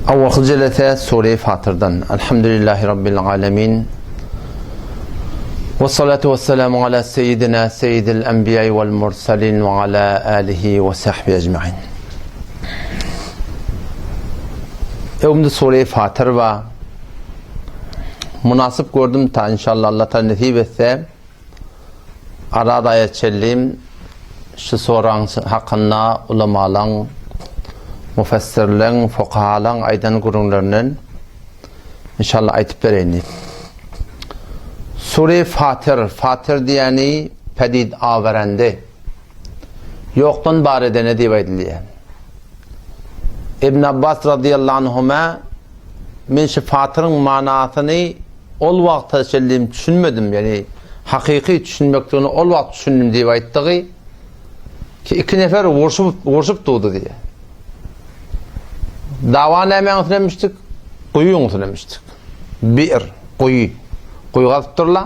Awalky jelese Sure-i Fatyrdan. Elhamdülillahi Rabbil alemin. Vessalatu vesselamu ala seyyidina seyyidil enbiýai vel mursalin ve ala alihi ve sahbihi ecmain. Öňümde Sure-i Fatyr bar. Munasyp gördüm ta inşallah Allah ta nesip etse Araz aýa çenli şu soraň hakynda ulamalaň, mufessirleň, fukahalaň aýdan gürrüňlerinden inşallah aýdyp bereýin diýip. Sure Fatir, Fatir diýeni pedid awerendi. Ýokdan bar edene diýip aýdylýar. Ibn Abbas radiyallahu anhuma men şu Fatyryň manasyny Ol wagta çenli düşünmedim, ýagny hakyky düşünmekligini ol wagt düşündim diýip aýtdygy, ki iki nefer urşup, urşup durdy diýýär. Dawa nämäň üstüne Guýyň üstüne Bir, guýy. Guýy gazyp durlar.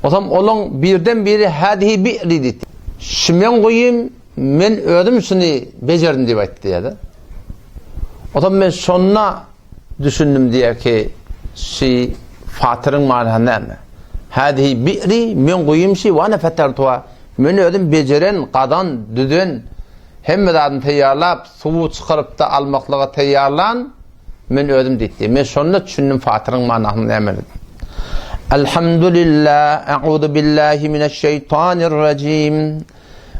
Osam olaň birden biri hadihi bi'ri diýdi. Şu meň guýym, men özüm şuny bejerdim diýip aýtdy diýýär. Osam men şonda Düşündim diýýär ki, şi fatyryň manysy näme? Hâzihi bi'ri, meň guýym şi, we ene fetertuha, men özüm bejeren, gazan, düzen, hemme zadyny taýýarlap, suwy çykaryp-da almaklyga taýýarlan, men özüm diýdi. Men şonda düşündim fatyryň manysynyň nämeligini. Elhamdülillah, e'uzu billahi mineşşeýtanirrajim.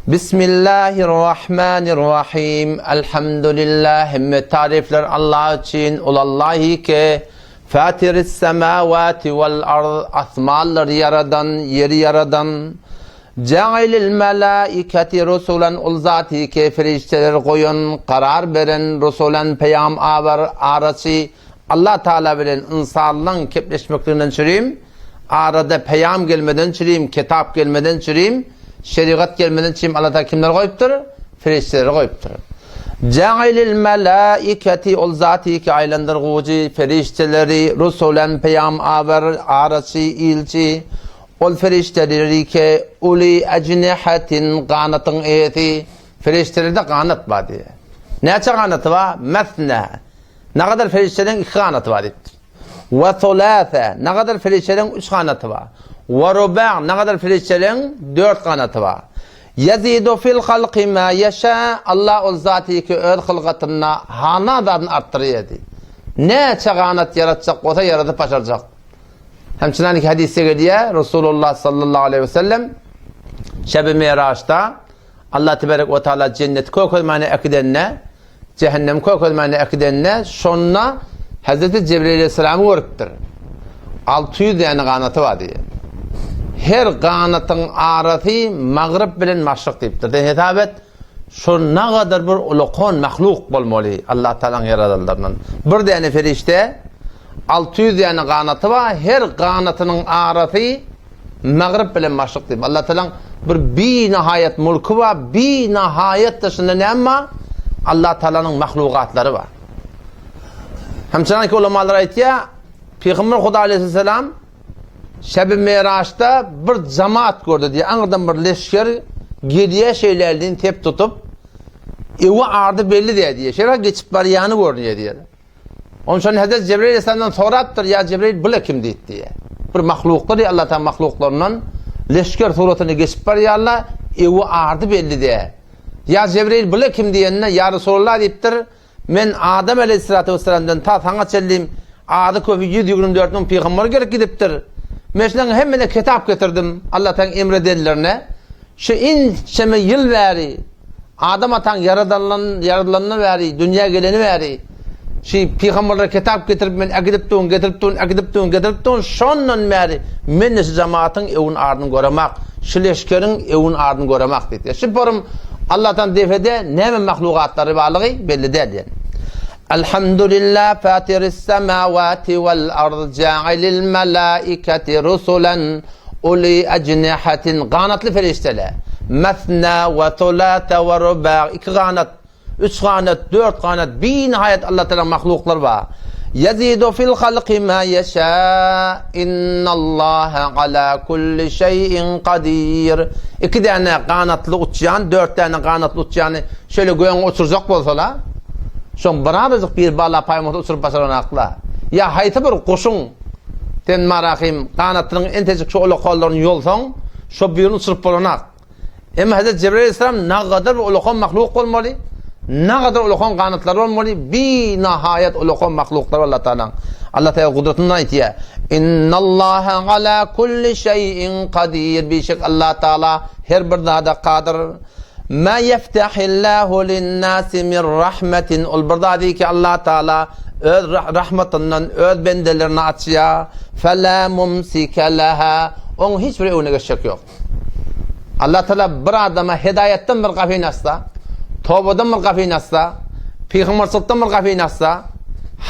Bismillahirrahmanirrahim. Elhamdülillah hemme taryflar Allah üçin, ol Allah ki, Fatiris semawati vel ard, asmanlary ýaradan, ýeri ýaradan. Jailil melaiketi rusulan, ol zaty ki, perişdeleri goýan, karar beren, rusulan peýam abar, araçy, Allah Taala bilen ynsanlaň kepleşmekliginden çürim, arada peýam gelmeden çürim, kitap gelmeden çürim, Şerigat gelmeden çim Allah Taala kimleri goýupdyr? Perişdeleri goýupdyr. Ja'ilil melaiketi ol zaty ki aýlandyrgujy perişdeleri rusulen peýam awer araçy ilçi ol perişdeleri ki uli ejnihatin ganatyň eýesi perişdelerde ganat bar diýýär. Näçe ganaty bar? Mesne. Nagadar perişdeleriň iki ganaty bar diýipdir. We sulase, nagadar perişdeleriň üç ganaty bar. We ruba, nagadar perişdeleriň dört ganaty bar. Ýezidu fil halki ma ýeşa, Allah ol zaty ki öz hylgatynda hana zadyny artdyrýar diý. Näçe ganat ýaratjak bolsa ýaradyp başarjak. Hemçinaniki hadysda gelýär, Resulullah sallallahu aleýhi we sellem Şebi Miraçda Allah teberek we taala jenneti kökezmäne äkidende Jähennem kökezmäne äkidende, şonda Hezreti Jebreýil aleyhissalamy görüpdir. 600 däne ganaty bar diýýär. Her ganatyň arasy magryp bilen maşryk diýipdir. Sen hesap et, şo nagadar bir ulakan mahluk bolmaly Allah Tagalaň ýaradanlaryndan. Bir däne perişde 600 däne ganaty bar, her ganatynyň arasy Magryp bilen maşryk diýip, Allah Tagalaň bir binahaýat mulky bar, binahaýat daşynda näme bar? Allah Tagalanyň mahlugatlary bar. Hemçenki ulamalar aýtýar, Pygamber Huda aleyhisselam Şebi Miraçda bir jamaat gördi diýär. Aňyrdan bir leşger gelýär şeýle elini tep tutup, ewi ardy belli diýär diýär. Şeýle geçip barýany görünýär diýär. Onsoň Hezret Jebreýil aleyhisselamdan sorapdyr, Ýa Jebreýil, bula kim diýip diýýär. Bir mahluklar diýýär, Allah Taala mahluklaryndan leşger suratynda geçip barýarlar, ewi ady belli däl. Ýa Jebreýil, bula kim diýende, Ýa Resulallah diýipdir, Men Adam aleyhissalatu wesselamdan ta saňa çenli ady köpi 124 müň pygamber gelip gidipdir. Men şularyň hemmesine kitap getirdim, Allah Taalaň emredenlerine. Şu inçeme ýyl bäri, Adam ataň ýaradylan, ýaradylandan bäri, dünýä geleni bäri, şu pygamberlere kitap getirip men äkidip durun, getirip durun, äkidip durun, getirip durun, şondan bäri men-de şu jamatyň ewün aryny göremak, şu leşgeriň ewün aryny göremak diýdi. Şu porum Allahdan defede näme mahlugatlary barlygy belli däl diýen. Elhamdülillah fatiris semawati wal ard ja'ilil malaikati rusulan Uly ajnihatin, ganatly perişdeler. Mesna we sulasa we ruba, iki ganat, üç ganat, dört ganat, binihaýat Allah Tagalaň mahluklary bar. Ýezidu fil halki ma ýeşa, innallaha ala kulli şeýin kadir. Iki däne ganatly uçýan, dört däne ganatly uçýany şöyle gögüňe uçurjak bolsalar, Şoň birazajyk bir bala paýmasy uçuryp başaranakla. Ýa haýsy bir guşuň sen marahym ganatynyň entejik şu ulakanlaryny ýolsaň, şo birini uçuryp bolanak. Emma Hezreti Jebraýyl aleyhisselam nagadar bir ulakan mahluk bolmaly, nagadar ulakan ganatlary bolmaly, binahaýat ulakan mahluklary Allah Taalaň. Allah Taala gudratyndan aýtýar. Innallaha ala kulli şeýin kadir. Bişek Allah Taala her bir zada kadyr. Ma yeftahillahu linnasi min rahmetin ol bir zady ki Allah Taala öz rahmatyndan öz bendelerine açýar. Fela mumsike leha. Oň hiç bir öňüne geçjek ýok. Allah Taala bir adama hidaýatdan bir gapyny açsa, tobadan bir gapyny açsa, pygamberçilikden bir gapyny açsa,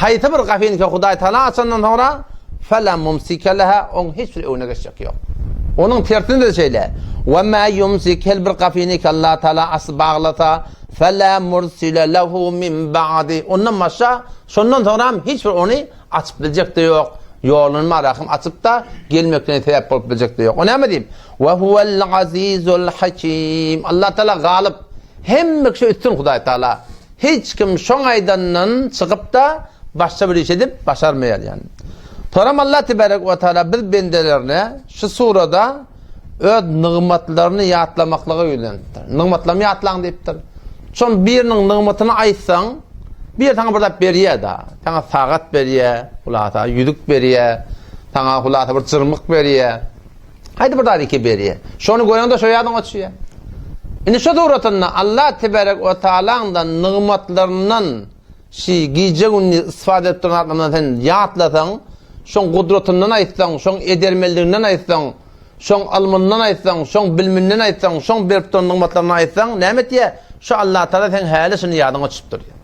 haýsy bir gapyny ki Hudaý Taala açandan soňra Fela mumsike leha, oň hiç bir öňüne geçjek ýok. Onuň tersine-de şeýle. We ma yumsik, her bir gapyny ki Allah Taala açyp baglasa, fela mursile lehu min ba'di. Ondan başga, şondan soňra hem hiç bir ony açyp biljek-de ýok. Ýoluny marahym açyp-da, gelmekine sebäp bolup biljek-de ýok. O näme diýip? We huwel azizul hakim. Allah Taala galyp, hemme kişä üstün Hudaý Taala. Hiç kim şoň aýdanyndan çykyp-da, başga bir iş edip başarmaýar ýani. Soram Allah tebarek we taala biz bendelerine şu surada öz nygmatlaryny ýatlamaklyga ýüzlenipdir. Nygmatlarymy ýatlaň diýipdir. Şoň biriniň nygmatyny aýtsaň, bir saňa bir zat berýär-da. Saňa sagat berýär, hulasa ýüzük berýär, saňa hulasa bir jyrmyk berýär. Haýsy bir zady ki berýär. Şony göreňde şo ýadyňa düşýär. Indi şu suratynda Allah tebarek we taalaň-da nygmatlaryndan şi gije-gündiz istifade edip duran zatlaryndan sen ýatlasaň, şoň gudratyndan aýtsaň, şoň edermenliginden aýtsaň, şoň ylmyndan aýtsaň, şoň biliminden aýtsaň, şoň berip duran nygmatlaryndan aýtsaň, näme etýär? Şu Allah taala seň häli şuny ýadyňa düşüp durýar.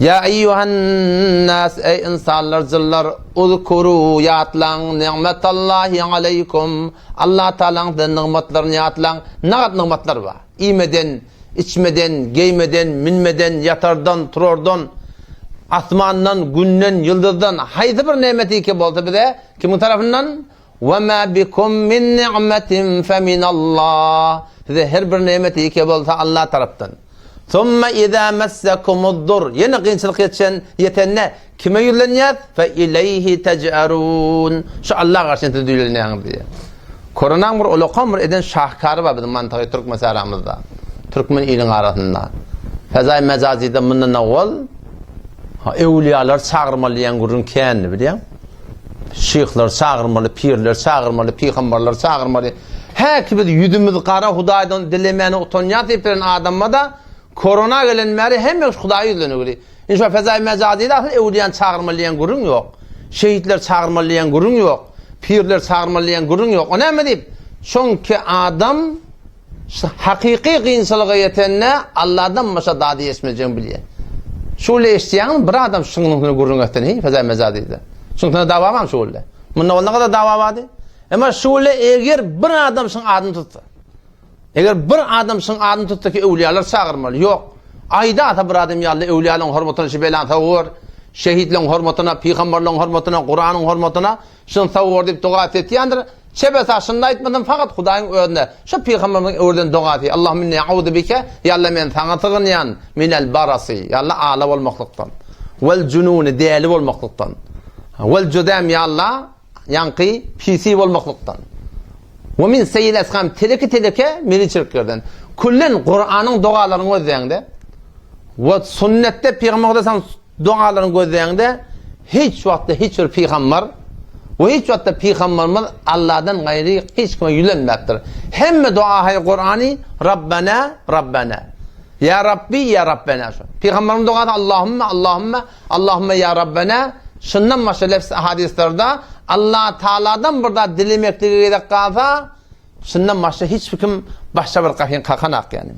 Ýa eýýuhan-nas, eý ynsanlar, jynlar, uzkuru, ýatlaň, ni'metallahi aleýkum, Allah Tagalaň size nygmatlaryny ýatlaň, nagat nygmatlar bar, iýmeden, içmeden, geýmeden, münmeden, ýatardan, turardan, asmandan, günden, ýyldyzdan, haýsy bir nemetiki bolsa bize, kimiň tarapyndan? Ve ma bikum min ni'metin fe minallah. Size her bir nemet ýeke bolsa Allah tarapdan. Summa iza messekumud-dur. Ýene kynçylyk ýetişen ýetende kime ýüzlenýäs? Fe ileýhi tej'erun. Şu Allaha garşy siz ýüzlenýäňiz diýýär. Koronaň bir ulakan bir eden şahkary bar biziň mantygy türkmen sähramyzda. Türkmen iliň arasynda. Fezaý mejazyda mundan owal öwlüýalar çagyrmaly diýen gürrüň kändi bilýäň. Şyhlar çagyrmaly, pirler çagyrmaly, pygamberler çagyrmaly. Häki biz ýüzümiz gara Hudaýdan dilemäne utanýas diýip bilen adamma-da korona gelen bäri hemme kişi Hudaýa ýüzlenegeli. Indi şo fezaý mejazyda asyl öwlüýäni çagyrmaly diýen gürrüň ýok. Şehitler çagyrmaly diýen gürrüň ýok. Pirler çagyrmaly diýen gürrüň ýok. O näme diýip? Şoňki adam Şu hakyky kynçylyga ýetende Alladan başga dady eşitmejegini bilýär. Şu bile eşitýäňmi bir adam şunuň üstünde gürrüň etsin heý fezaý mejazy diýdi. Şunuň üstünde dawa barmy şu bile? Munda onda kadar dawa bardy. Emma şu bile eger bir adam şuň adyny tutsa, eger bir adam şuň adyny tutsa ki öwlüýalar çagyrmaly. Ýok. Aýda ata bir adam ýaly öwlüýalaryň hormatyna şu belany sowur, şehitleň hormatyna, pygamberleň hormatyna, Kuranyň hormatyna Şuny sowur diýip doga etýändir. Çebesa şunda aýtmasam fakat Hudaýyň özüne şu pygamberimiziň öwreden dogasy Allahümme inni auzu bike ýa Allah men saňa sygynýan minel barasy ýa Allah ala bolmaklykdan wel jununi däli bolmaklykdan wel judam ýa Allah ýaňky pisi bolmaklykdan we min seýil esgam teleke teleke meriçiliklerden küllen Kuranyň dogalaryny gözleýäňde we sünnetde pygamberimiz Dogalaryny gözläňde hiç wagtda hiç bir pygambar we hiç wagtda pygambarymyz Alladan gaýry hiç kime ýüzlenmäpdir. Hemme dogahaý Kurany Rabbena Rabbena. Ýa Rabbi ýa Rabbena şu. Pygambarymyz dogasy Allahumma Allahumma Allahumma ýa Rabbena şundan başga lefz hadyslarda Allah Taaladan bir zat dilemeklige gerek galsa Şundan başga hiç bir kim başga bir gapyny kakanak ýani.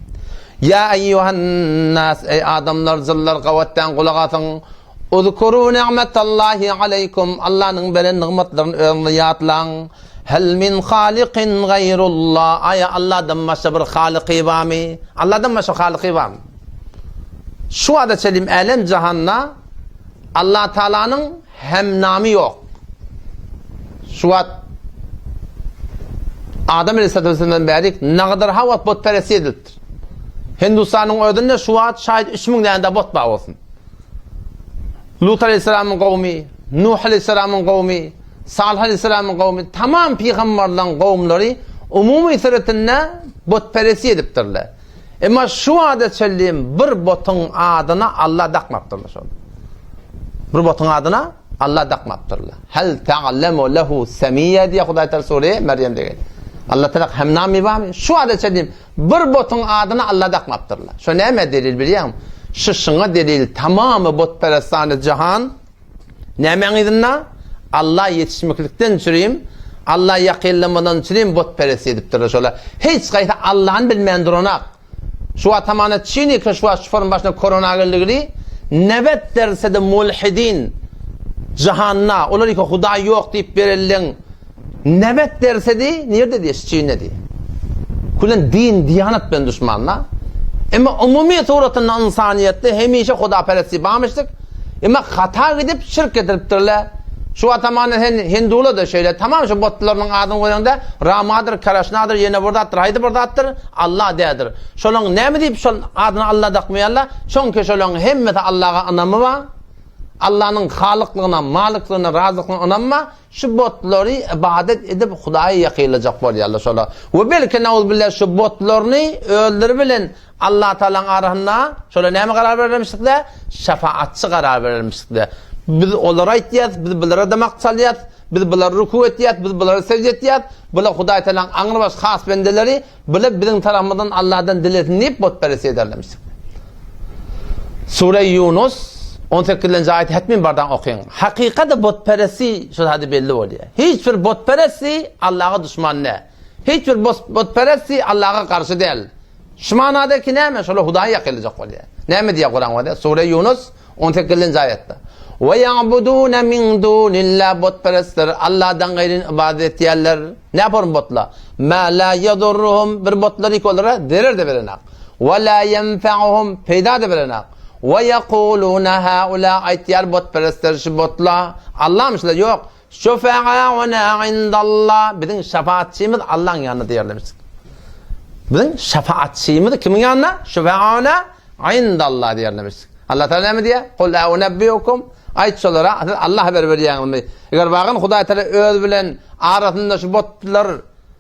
Ýa eýýuhan-nas, eý adamlar, jynlar gabatdan gulak asyň. Uzkuru ni'metallahi aleýkum, Allanyň beren nygmatlaryny özüňize ýatlaň. Hel min halikin gaýrullah, aýa Alladan başga bir halyky barmy? Alladan başga halyky barmy? Şu wagta çenli älem jahanda Allah Taalanyň Hemnamy ýok. Şu wagt Adam aleyhissalatu bärik nagadar ha wagt butperestlik edilipdir. Hindistanyň özünde şu wagt şaýat 3000 däne bot bar bolsun. Lut aleýhissalamyň gowmy, Nuh aleýhissalamyň gowmy, Salyh aleýhissalamyň gowmy, tamam pygamberleriň gowumlary umumy suratynda butperestlik edipdirler. Emma şu wagta çenli bir butuň adyna Allah dakmapdyrlar şol. Bir butuň adyna Allah dakmapdyrlar. Hal ta'lemu lehu semiyya diýýär Hudaý Taala sure Merýemde gelýär. Allah Taala hemnamy barmy? Şu wagta çenli Bir butuň adyny Alla dakmapdyrlar. Şo nämä delil bilýäňmi? Şu şuňa delil tamamy butperestany jahan nämäň yzynda? Alla ýetişmeklikden çürim, Alla ýakynlamadan çürim butperest edipdirler şolar. Hiç gaýsy Allany bilmän duranak. Şu wagt hamana çiniki şu wagt şufaryň başyna korona geldigini nebet dersede mulhidin jahanda olar ýeke hudaý ýok diýip berelleň Nebet dersedi, nirde diýýär, Çinde diýýär. Külen din, diýanat bilen duşmanda. Emma umumy suratynda ynsanyýetde hemişe hudaperestlik barmyşdyk. Emma hata gidip şirk getiripdirler. Şu wagt hamana sen hindular-da şeýle, tamam şu botlarynyň adyny goýaňda Ramadyr, Karaşnadyr, ýene bir zatdyr, haýsy bir zatdyr, Allah dädir. Şolaň näme diýip şol adyny Allah dakmaýarlar? Çünki şolaň hemmesi Allaha ynamy bar. Allanyň halyklygyna, malyklygyna, razyklygyna ynamy bar. Şu botlary ybadat edip Hudaýa ýakynlajak bolýarlar şolar. We belki nauzbillah şu botlaryny özleri bilen Allatagalaň arasynda şolar näme karar berermişdikler? Şefaatçy karar berermişdikler. Biz olara aýtýas, biz bulara damak çalýas, biz bulara ruku etýäs, biz bulara sežde etýäs, bular Hudaýtagalaň aňrybaş has bendeleri, Bular biziň tarapymyzdan Allahdan dilesin diýip butperest ederlemiş. Sure Ýunus 18-nji aýaty hetmin bardan okyň. Hakykada butperesti şu zady belli bolýar. Hiç bir butperesti Allaha duşman däl. Hiç bir butperesti Allaha garşy däl. Şu manada ki näme? Şolar Hudaýy ýakynlajak bolýar. Näme diýýär Kuran wada? Sure Ýunus 18-nji aýatda. We ýa'buduna min dunillah butperestler Allahdan gaýryny ybadat etýärler. Näporn botla? Ma la ýadurruhum bir botlar ik olara zerer-de berenak. We la ýenfa'uhum peýda-da berenak. We ýekuluna haula aýtýar botperestler şu botla Allamyşlar ýok. Şufa'auna indallah biziň şefaatçymyz Allaň ýanynda diýerlermiş. Biziň şefaatçymyz kimiň ýanynda? Şufa'auna indallah diýerlermiş. Allah Teala näme diýýär? Kul a'unabbiukum Aýt şolara, siz Allah haber berýäňizmi? Eger wagan Hudaý Teala öz bilen arasynda şu botlar,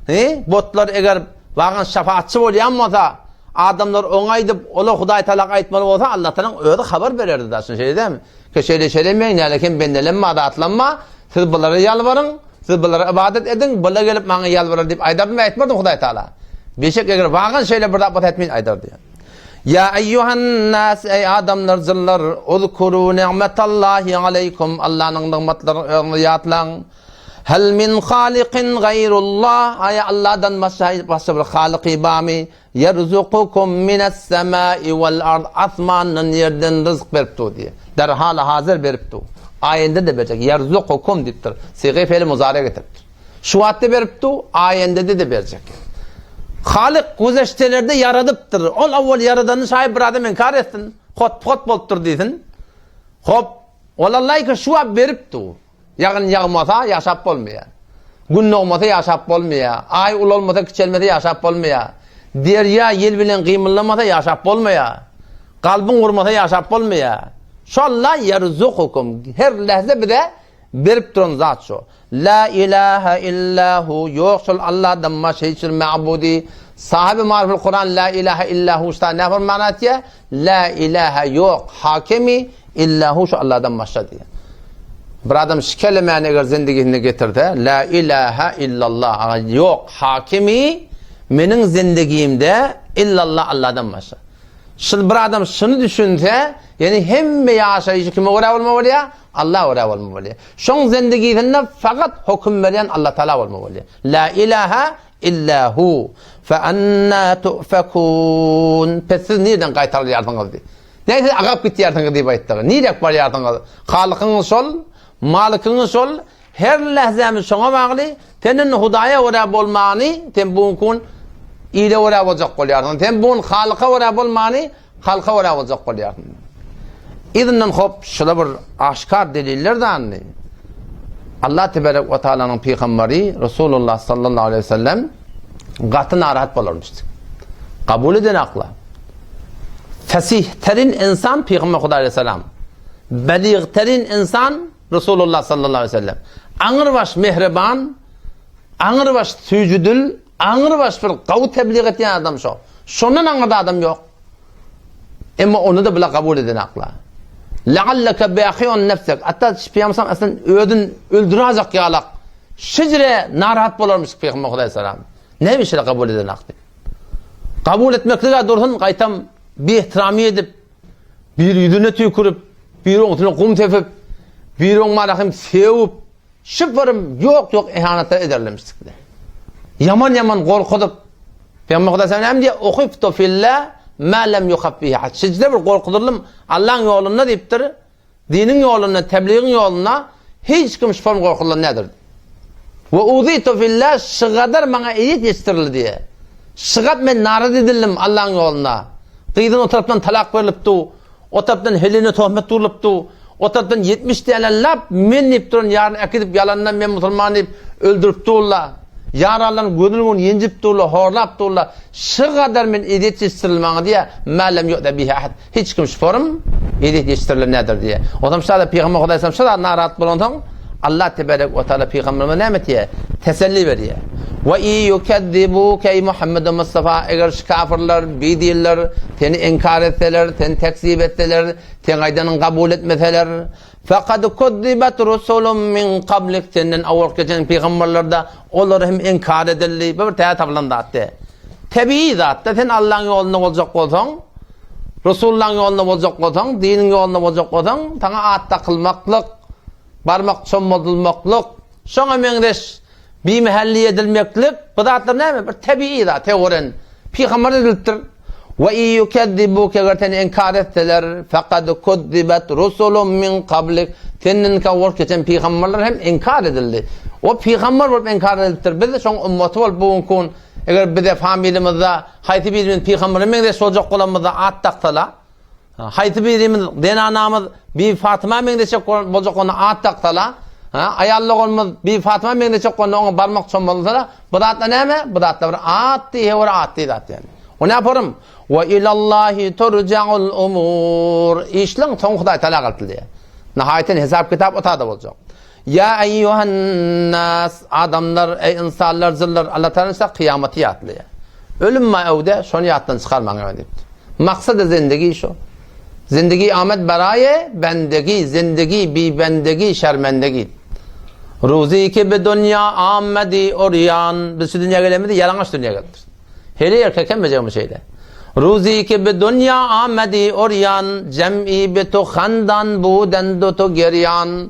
he, botlar eger wagan şafaatçy bolýan bolsa, adamlar oňa aýdyp, olar Hudaý Teala aýtmaly bolsa, Allah Teala özi habar bererdi da, şeýle dälmi? Ke şeýle şeýle men näle kem bendelenme, adatlanma, siz bulara ýalbaryň, siz bulara ibadet ediň, bular gelip maňa ýalbarar diýip aýdardymy, aýtmardymy Hudaý Teala? Beşek eger wagan şeýle bir zat bolsa etmeýin aýdardy. Ýa eýýuhan-nas, eý adamlar, jynlar, uzkuru ni'metallahi aleýkum, Allanyň nygmatlaryny özüňize ýatlaň. Hal min halikin gaýrullah, aýa Alladan başga başga bir halyky barmy? Ýerzukukum minas-semai wal-ard, asmandan, ýerden ryzk berip dur diýýär. Derhal hazir berip dur. Aýende-de berjek. Ýerzukukum diýipdir. Sygy fe'li muzare getiripdir. Şu wagtda berip dur, aýendede-de berjek. Halyk güzeştelerde ýaradypdyr. Ol owwal ýaradanyny şaýy bir adam inkar etsin, hot-pot bolupdyr diýsin. Hop, ol Allaýka şu wagt berip dur. Ýagyn ýagmasa ýaşap bolmaýar. Gün dogmasa ýaşap bolmaýar. Aý ulalmasa, kiçelmese ýaşap bolmaýar. Derýa ýel bilen gymyldamasa ýaşap bolmaýar. Kalbyň urmasa ýaşap bolmaýar. Şol-la ýerzukukum. Her lähze bize Berip duran zat şo. La ilahe illa hu, ýok şol Allahdan başga hiç bir ma'budy. Sahibi Mariful Kuran la ilahe illa hu şda näme bir mana aýtýar? La ilahe ýok hakimi illa hu şo Allahdan başga diýýär. Bir adam şu kelemäni eger zindigisinde getirse, la ilahe illallah, ýok hakimi meniň zindigimde illallah Allahdan başga. Şul bir adam şuny düşünse, ýani hemme ýaşaýşy kime görä bolmaly bolýar? Alla görä bolmaly bolýar. Şoň zendigisinde fakat höküm berýän Allah Taala bolmaly bolýar. La ilaha illa hu fe anna tu'fakun. Pes siz nirden gaýtarylýarsyňyz diý. Näme siz agap gitýärsiňiz diýip aýtdy. Nirek barýarsyňyz? Halykyňyz şol, Malykyňyz şol, her lähzämiz şoňa bagly. Sen indi Hudaýa görä bolmany, sen bu gün ile görä boljak bolýarsyň. Sen bu gün Halyka görä bolmany, Halka görä boljak bolýarsyň. Yzyndan hop, şula bir aşkar deliller dandy. Allah teberek we taalanyň pygamberi Resulullah sallallahu aleyhi ve sellem gaty narahat bolarmyşdy. Kabul eden akla. Fesih terin insan pygamber Hudaý aleyhisselam. Beligterin ynsan Resulullah sallallahu aleyhi ve sellem. Aňrybaş mehriban, aňrybaş süýjüdil, aňrybaş bir gawy tebliğ etýän adam şo. Şondan aňyrda adam ýok. Emma ony-da bular kabul edenaklar. Lealleke bahiun nefsek. Hatda Pygamber aslyn özün öldüräjek ýalak. Şejre narahat bolarmyş Pygamber aleyhisselam. Näme işe kabul edenak diýip. Kabul etmeklige dursun, gaýtam biehtirami edip, bir ýüzüne tüýkürip, bir oňsuna gum sepip, bir oň marahym sewip, Şypyrym ýok-ýok ihanatlar ederlemişdikler. Ýaman-ýaman gorkuzyp, Pygamber Hudaý sen näme diýýär? Uhiftu fillah ma lem yuhaf bihi ahad. Şeýle bir gorkuzyldym Allaň ýolunda diýipdir. Diniň ýolunda, tebligiň ýolunda hiç kim şypyrym gorkuzylan nädir? We uzitu fillah şygadar maňa eýet ýetişdirildi diýýär. Şygat men naraz edildim Allaň ýolunda. Gyzyň o tarapdan talak berlipdi. O tarapdan Helene töhmet urlupdy. O tarapdan 70 däne lap men diýip duran ýaryny äkidip ýalandan men musulman diýip öldürip durla. Ýaralylaryň gözüniň öňünde ýenjip durla, horlap durla. Şu gadar men ezýet ýetişdirildi maňa diýýär. Ma lem ýu'za bihi ahad. Hiç kim şu forum ezýet ýetişdirilen nädir diýýär. Onsoň şada Pygamber Hudaý sallam şada narahat bolansoň Allah tebarek we taala pygamberimize näme etýär? Teselli berýär. We i yukezzibuke eý Muhammed Mustafa eger şu kafirler, bidinler seni inkar etseler, seni tekzip etseler, seň aýdanyňy kabul etmeseler, fekad kuzzibat rusulun min kablik senden owal geçen pygamberler-de olar hem inkar edildi. Bu bir täze tapylan zat däl. Tebigy zat-da sen Allaň ýolunda boljak bolsaň, Resulullaň ýolunda boljak bolsaň, diniň ýolunda boljak bolsaň, saňa at dakylmaklyk, barmak çommaldylmaklyk, şoňa meňzeş bimähelli edilmeklik, bu zatlar näme? Bir tebigy zat, teoren. Pygamber edilipdir. Ve i yukezzibuke eger seni inkar etseler, fekad kuzzibat rusulun min kablik. Senden owal geçen pygamberler hem inkar edildi. O pygamber bolup inkar edilipdir. Biz şoň ümmaty bolup bu günki gün eger bize familiýamyzda haýsy birimiz pygambere meňzeş boljak bolanymyzda at daksala, Haýsy birimiz zenanamyz Bibi Fatyma meňzeşjek boljak bolanda at daksala, aýal doganymyz Bibi Fatyma meňzeşjek bolanda oňa barmak çommalsala, bu zatlar näme? Bu zatlar bir at diýe bir at diýe zat ýaly. O näme Wa ilallahi turja'ul umur. Işleň soňy Hudaý Taala galtylýar. Nahaýatyn hesap kitap o tada boljak. Ýa eýýuhan-nas, adamlar, eý ynsanlar, jynlar, Allah Tagala size kyýamaty ýatlaýar. Ölüm ma öwde, şony ýatdan çykarmaň ýa diýipdir. Maksady zindigi şo. Zindigi amed baraýe bendegi, zindigi bi bendegi şermendegi. Ruzi ki bi dunýa amedi urýan. Biz şu dünýä gelenimizde ýalaňaç dünýä gelipdiris. Heli erkek hemmejigimiz şeýle. Ruzi ki bi dunýa amedi urýan, jem'i bi tu handan buden du tu girýan.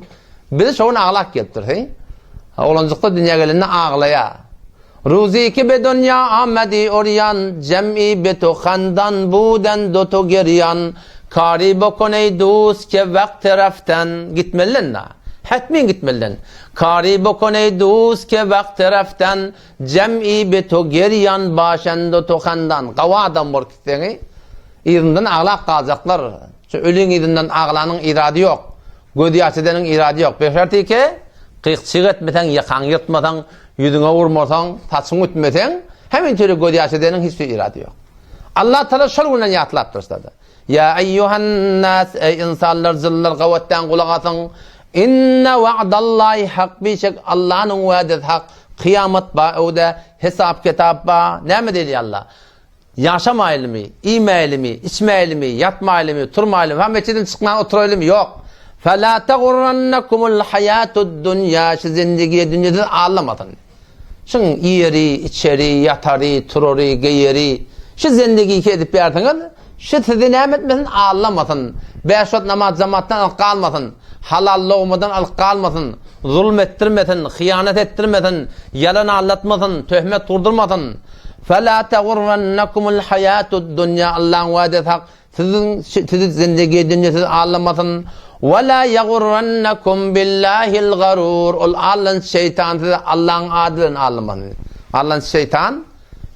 Bizi şo gün aglap gelipdir, heý. Oglanjykda dünýä gelende aglaýa. Ruzi ki be dünýa amedi urýan, jem'i be tu handan buden du tu girýan, kari bokun eý dust ke wagty raften, gitmeliden da. Hetmin gitmeliden. Kari bokun eý dust ke wagty raften, jem'i be tu girýan başen du tu handan. Gawy adam bolup gitseňi, yzyndan aglap galjaklar. Şu öliň yzyndan aglanyň irady ýok. Gözýaş edeniň irady ýok. Beşertike, gyk-çyg etmeseň, ýakaňy ýyrtmasaň, ýüzüňe urmasaň, saçyňy ütmeseň, hemişe gözýaş edeniň hiç bir irady ýok. Allah Taala şol günden ýatlap dursa-da. Ýa eýýuhan-nas, eý ynsanlar, jynlar, gabatdan gulak asyň. Inne wa'dallahi hak, bişek Allanyň wädesi hak. Kyýamat bar öwde, hesap-kitap bar. Näme diýdi Allah? Ýaşamaýlymy, iýmäýlimi, içmäýlimi, ýatmaýlymy, turmaýlymy, ha metjiden çykman oturaýlymy? Ýok. Fela tagurrannakumul haýatud dunýa, şu zindigiýe dünýe sizi aldamasyn. Şuň iýeri, içeri, ýatary, turary, geýeri, şu zindigiki edip ýärsiňiz, şu sizi näme etmesin, aldamasyn. Bäş wagt namaz jamatdan alyp galmasyn. Halal logmadan alyp galmasyn. Zulum etdirmesin, hyýanat etdirmesin, ýalan aldatmasyn, töhmet gurdurmasyn. Fela tegurrannakumul haýatud dunýa Allaň wädesi hak, siziň sizi zindigi dünýe sizi aldamasyn. Ve la yagurrannakum billahil garur ol aldanç şeýtan sizi Allaň ady bilen aldamasyn. Aldanç şeýtan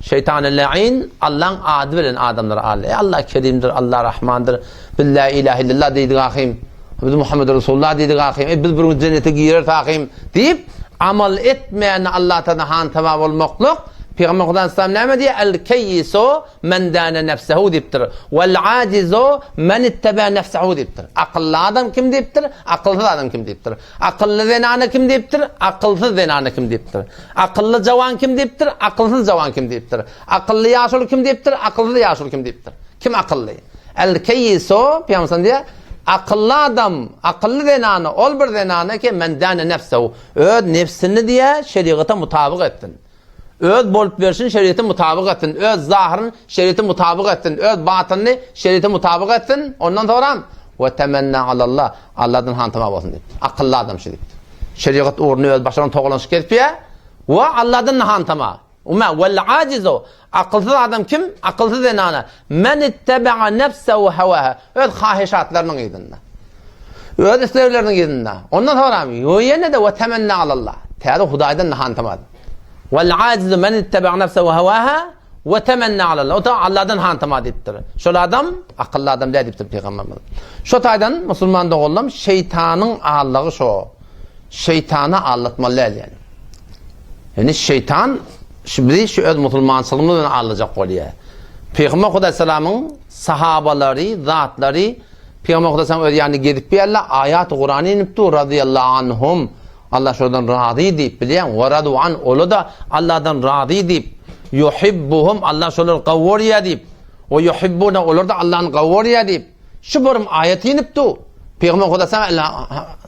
Şeýtany läin Allaň ady bilen adamlary aldy. Eý Allah Kerimdir, Allah Rahmandyr. Biz la ilahe illallah diýdik ahym. Biz Muhammed Resulullah diýdik ahym. Eý biz bir gün jennete gireris ahym diýip amal etmeýände Allah Taala hantama bolmaklyk. Pygamber Hudaý Aleyhisselam näme diýýär? El keýisu men dane nefsehu diýipdir. Wal ajizu men itteba nefsehu diýipdir. Akylly adam kim diýipdir? Akylsyz adam kim diýipdir? Akylly zenana kim diýipdir? Akylsyz zenana kim diýipdir? Akylly jawan kim diýipdir? Akylsyz jawan kim diýipdir? Akylly ýaşuly kim diýipdir? Akylsyz ýaşuly kim diýipdir? Kim akylly? El keýisu Pygamber diýýär, akylly adam, akylly zenana ol bir zenana ki men dane nefsehu öz nefsini diýýär, şerigata mutabyk etsin. Öz bolup berşini şeriýete mutabyk etsin, öz zahyryny şeriýete mutabyk etsin, öz batynyny şeriýete mutabyk etsin, ondan soňram we temenna alallah, Allahdan hantama bolsun diýipdir. Akylly adam şu diýipdir. Şeriýat ugruny öz başyna togalanyşyk edipýär we Allahdan hantama. Uma wal ajizu akylsyz adam kim? Akylsyz zenana. Men itteba'a nefsehu hawaha. Öz hahyşatlarynyň yzynda. Öz islegleriniň yzynda. Ondan soňram ýene-de we temenna alallah. Täze Hudaýdan hantama. Wal ajizu men itteba nefsehu hawaha we temenna alallah. O da Allahdan hantama diýipdir. Şol adam akylly adam däl diýipdir pygamberimiz. Şo taýdan musulman doganlarym şeýtanyň aldagy şo. Şeýtana aldatmaly däl ýani. Ýani şeýtan şu bizi şu öz musulmançylygymyz bilen aldajak bolýar. Pygamber Hudaý salamyň sahabalary, zatlary Pygamber Hudaý salam öz ýanyna gezip ýärler, aýat Kurany inip dur radiyallahu anhum. Allah şolardan razy diýip bilýäň, we radu an, ola-da Allahdan razy diýip, yuhibbuhum, Allah şolary gowy görýär diýip, we yuhibbuna, olar-da Allahny gowy görýär diýip, şu bir aýat inip dur. Pygamber Huda saňa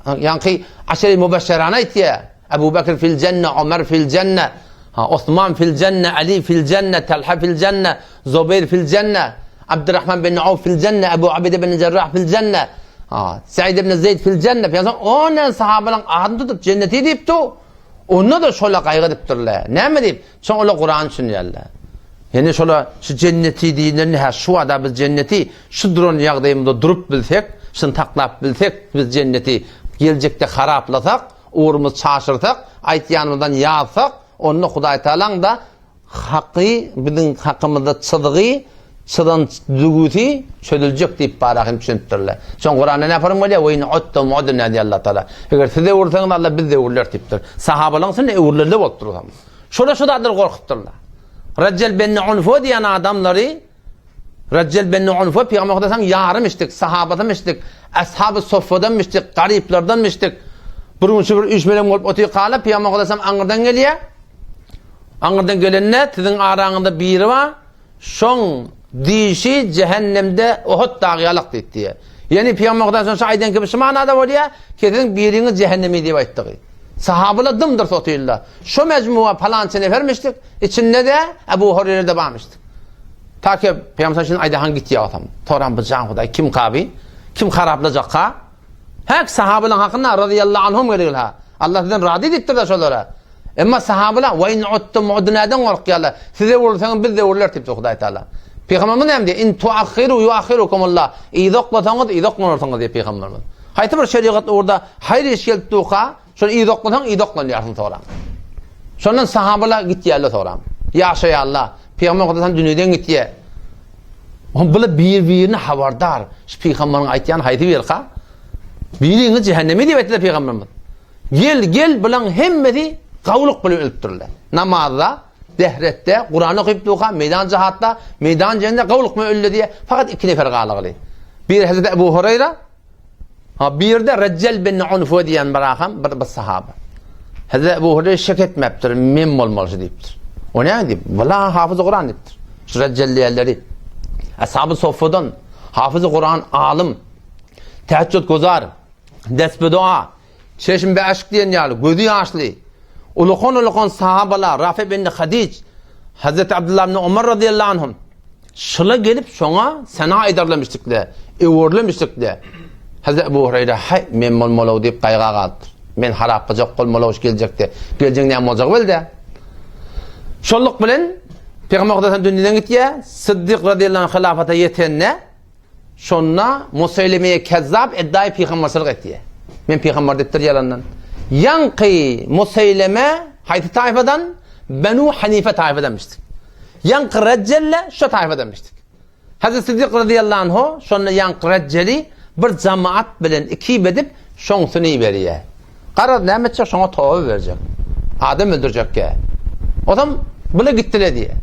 ýaňky aşeri mübeşşerany aýtýar. Ebu Bekr fil jenne, Ömer fil jenne, Osman fil jenne, Ali fil jenne, Talha fil jenne, Zubeýr fil jenne, Abdurrahman bin Awf fil jenne, Ebu Ubeýde bin Jerrah fil jenne, Said ibn Zeýd fil jenne. Pygamber ondan sahabalaryň adyny tutup jenneti diýip dur. Onda-da şola gaýgy edipdirler. Näme diýip? Soň olar Kurany düşünýärler. Ýene şola şu jenneti diýenlerini hä şu wada biz jenneti şu duran ýagdaýymyzda durup bilsek, şuny saklap bilsek biz jenneti geljekde haraplasak, ugrumyzy çaşyrsak, aýtýanymyzdan ýazsak, onda Hudaý Tagalaň-da Haky biziň hakymyzda çyzgy, çyzan dügüsi çözüljek diýip bara hem düşünipdirler. Soň Kuranda näme paryň bolýar? We in uttum udna diýýär Allah Taala. Eger siz öwürseňiz Allah biz öwürler diýipdir. Sahabalaryň içinde öwrülenler bolupdyr o zaman. Şolar şu zatlary gorkupdyrlar. Rajjal ben Unfu diýen adamlary Rajjal ben Unfu Pygamber Hudaýyň ýarymyşdyk, sahabasamyşdyk, ashaby soffadanmyşdyk, garyplardanmyşdyk. Bir gün şu bir üýşmeleň bolup otyrkala Pygamber Hudaýam aňyrdan gelýär. Aňyrdan gelende siziň araňyzda biri bar, şoň dişi jähennemde Uhud dagy ýalak diýdi diýýär. Ýagny Pygamber Hudaý şonça aýdan kibi şu manada bolýar, ki siziň biriňiz jähennemi diýip aýtdygy. Sahabalar dymdyrs otyrlar. Şo mejmua palança nefermişdik, içinde-de Ebu Hureyre-de barmyşdyk. Ta ki Pygamber şunu aýdahan gitýär otam. Soran bu jan Hudaý kim kaby? Kim haraplajak-ka? Häk sahabalaryň hakynda razyýallahu anhum geregil ha. Allah sizden razy diýipdir-de şolara. Emma sahabalar we in uttum udnadan gorkýarlar. Siz öwrülseňiz biz-de öwrüleris diýipdir Hudaý Taala. Pygamberimiz näme diýýär? In tuakhiru yuakhirukumullah. Yza oklasaňyz, yza oklanarsyňyz diýýär pygamberimiz. Haýsy bir şerigat ugurda haýyr iş gelip durka, şony yza oklasaň, yza oklanýarsyň soran. Şondan sahabalar gitýärler soran. Ýaşaýarlar. Pygamber Hudaý dünýeden gitýär. Oňa bular bir-birine habardar. Şu pygamberiň aýtýany haýsy birka? Biriňiz jähenneme diýip aýtdylar pygamberimiz. Gel, gel bulaň hemmesi gawulyk bilen ölüpdirler. Namazda, dehretde, Kurany okyp durka, meýdan jahatda, meýdan jeňde gawulyk bilen öldi diýe, fakat iki nefer galygyly. Biri Hazreti Ebu Hureyra, Ha birde Rejjel bin Unfu diýen bir aham, bir, bir sahaba. Hazreti Ebu Hureyre şek etmepdir, men bolmaly şu diýipdir. O näme diýip? Wala hafyz Kuran diýipdir. Şu Rejjel diýenleri. Ashaby Soffadan hafyz Kuran alym, teheccüd guzar, dest dua, çeşm be aşk diýen ýaly gözi ýaşly, ulukan-ulukan sahabalar, Rafi bin Hadic, Hazreti Abdullah ibn Umar radıyallahu anhum Şyla gelip şoňa sena ederlemişdikle, öwürlemişdikle. Hazreti Ebu Hureyre, haý, men bolmalow diýip gaýga galypdyr. Men haraplyjak bolmalow şu geljekde. Geljegiň näme boljagy belli. Şolluk bilen Pygamber Hudaýdan dünýeden gitýär. Siddik radiyallahu anh hilafata ýetende şonda Museýleme Kezzab eddaýy pygamberçilik etýär. Men pygamber diýipdir ýalandan. Ýaňky Museýleme haýsy taýfadan? Benu Hanife taýfadanmyşdyk. Ýaňky Rejjelle şo taýfadanmyşdyk. Hazreti Siddik razyýallahu anhu şonda ýaňky Rejjeli bir jamaat bilen ikip edip şoňsuny iberýär. Garaz näme etjek şoňa toba berjek. Adam öldürjekkä. Ozam. Bula gitdile diýýär.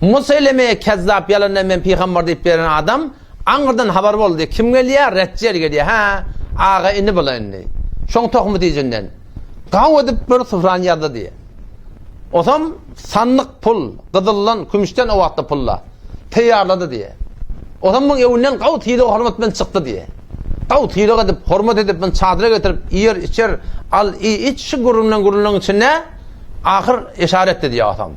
Museýlemeýe kezzap ýalandan men pygambar diýip beren adam aňyrdan habar boldy. Kim gelýär? Retjel gelýär. Hä, aga indi bula indi. Şoň tohumy tijinden. Gaw edip bir sufrany ýazdy diýýär. Osam sandyk pul, gyzyldan, kümüşden o wagtda pulla. Teýýarlady diýýär. Osam muň öwünden gaw sylag hormat bilen çykdy diýýär. Gaw sylag edip, hormat edip, muny çadyra getirip, iýer, içer, al, iý, iç, şu gürrüňleň gürrüňleň içinde ahyr eşara etdi diýýär osam.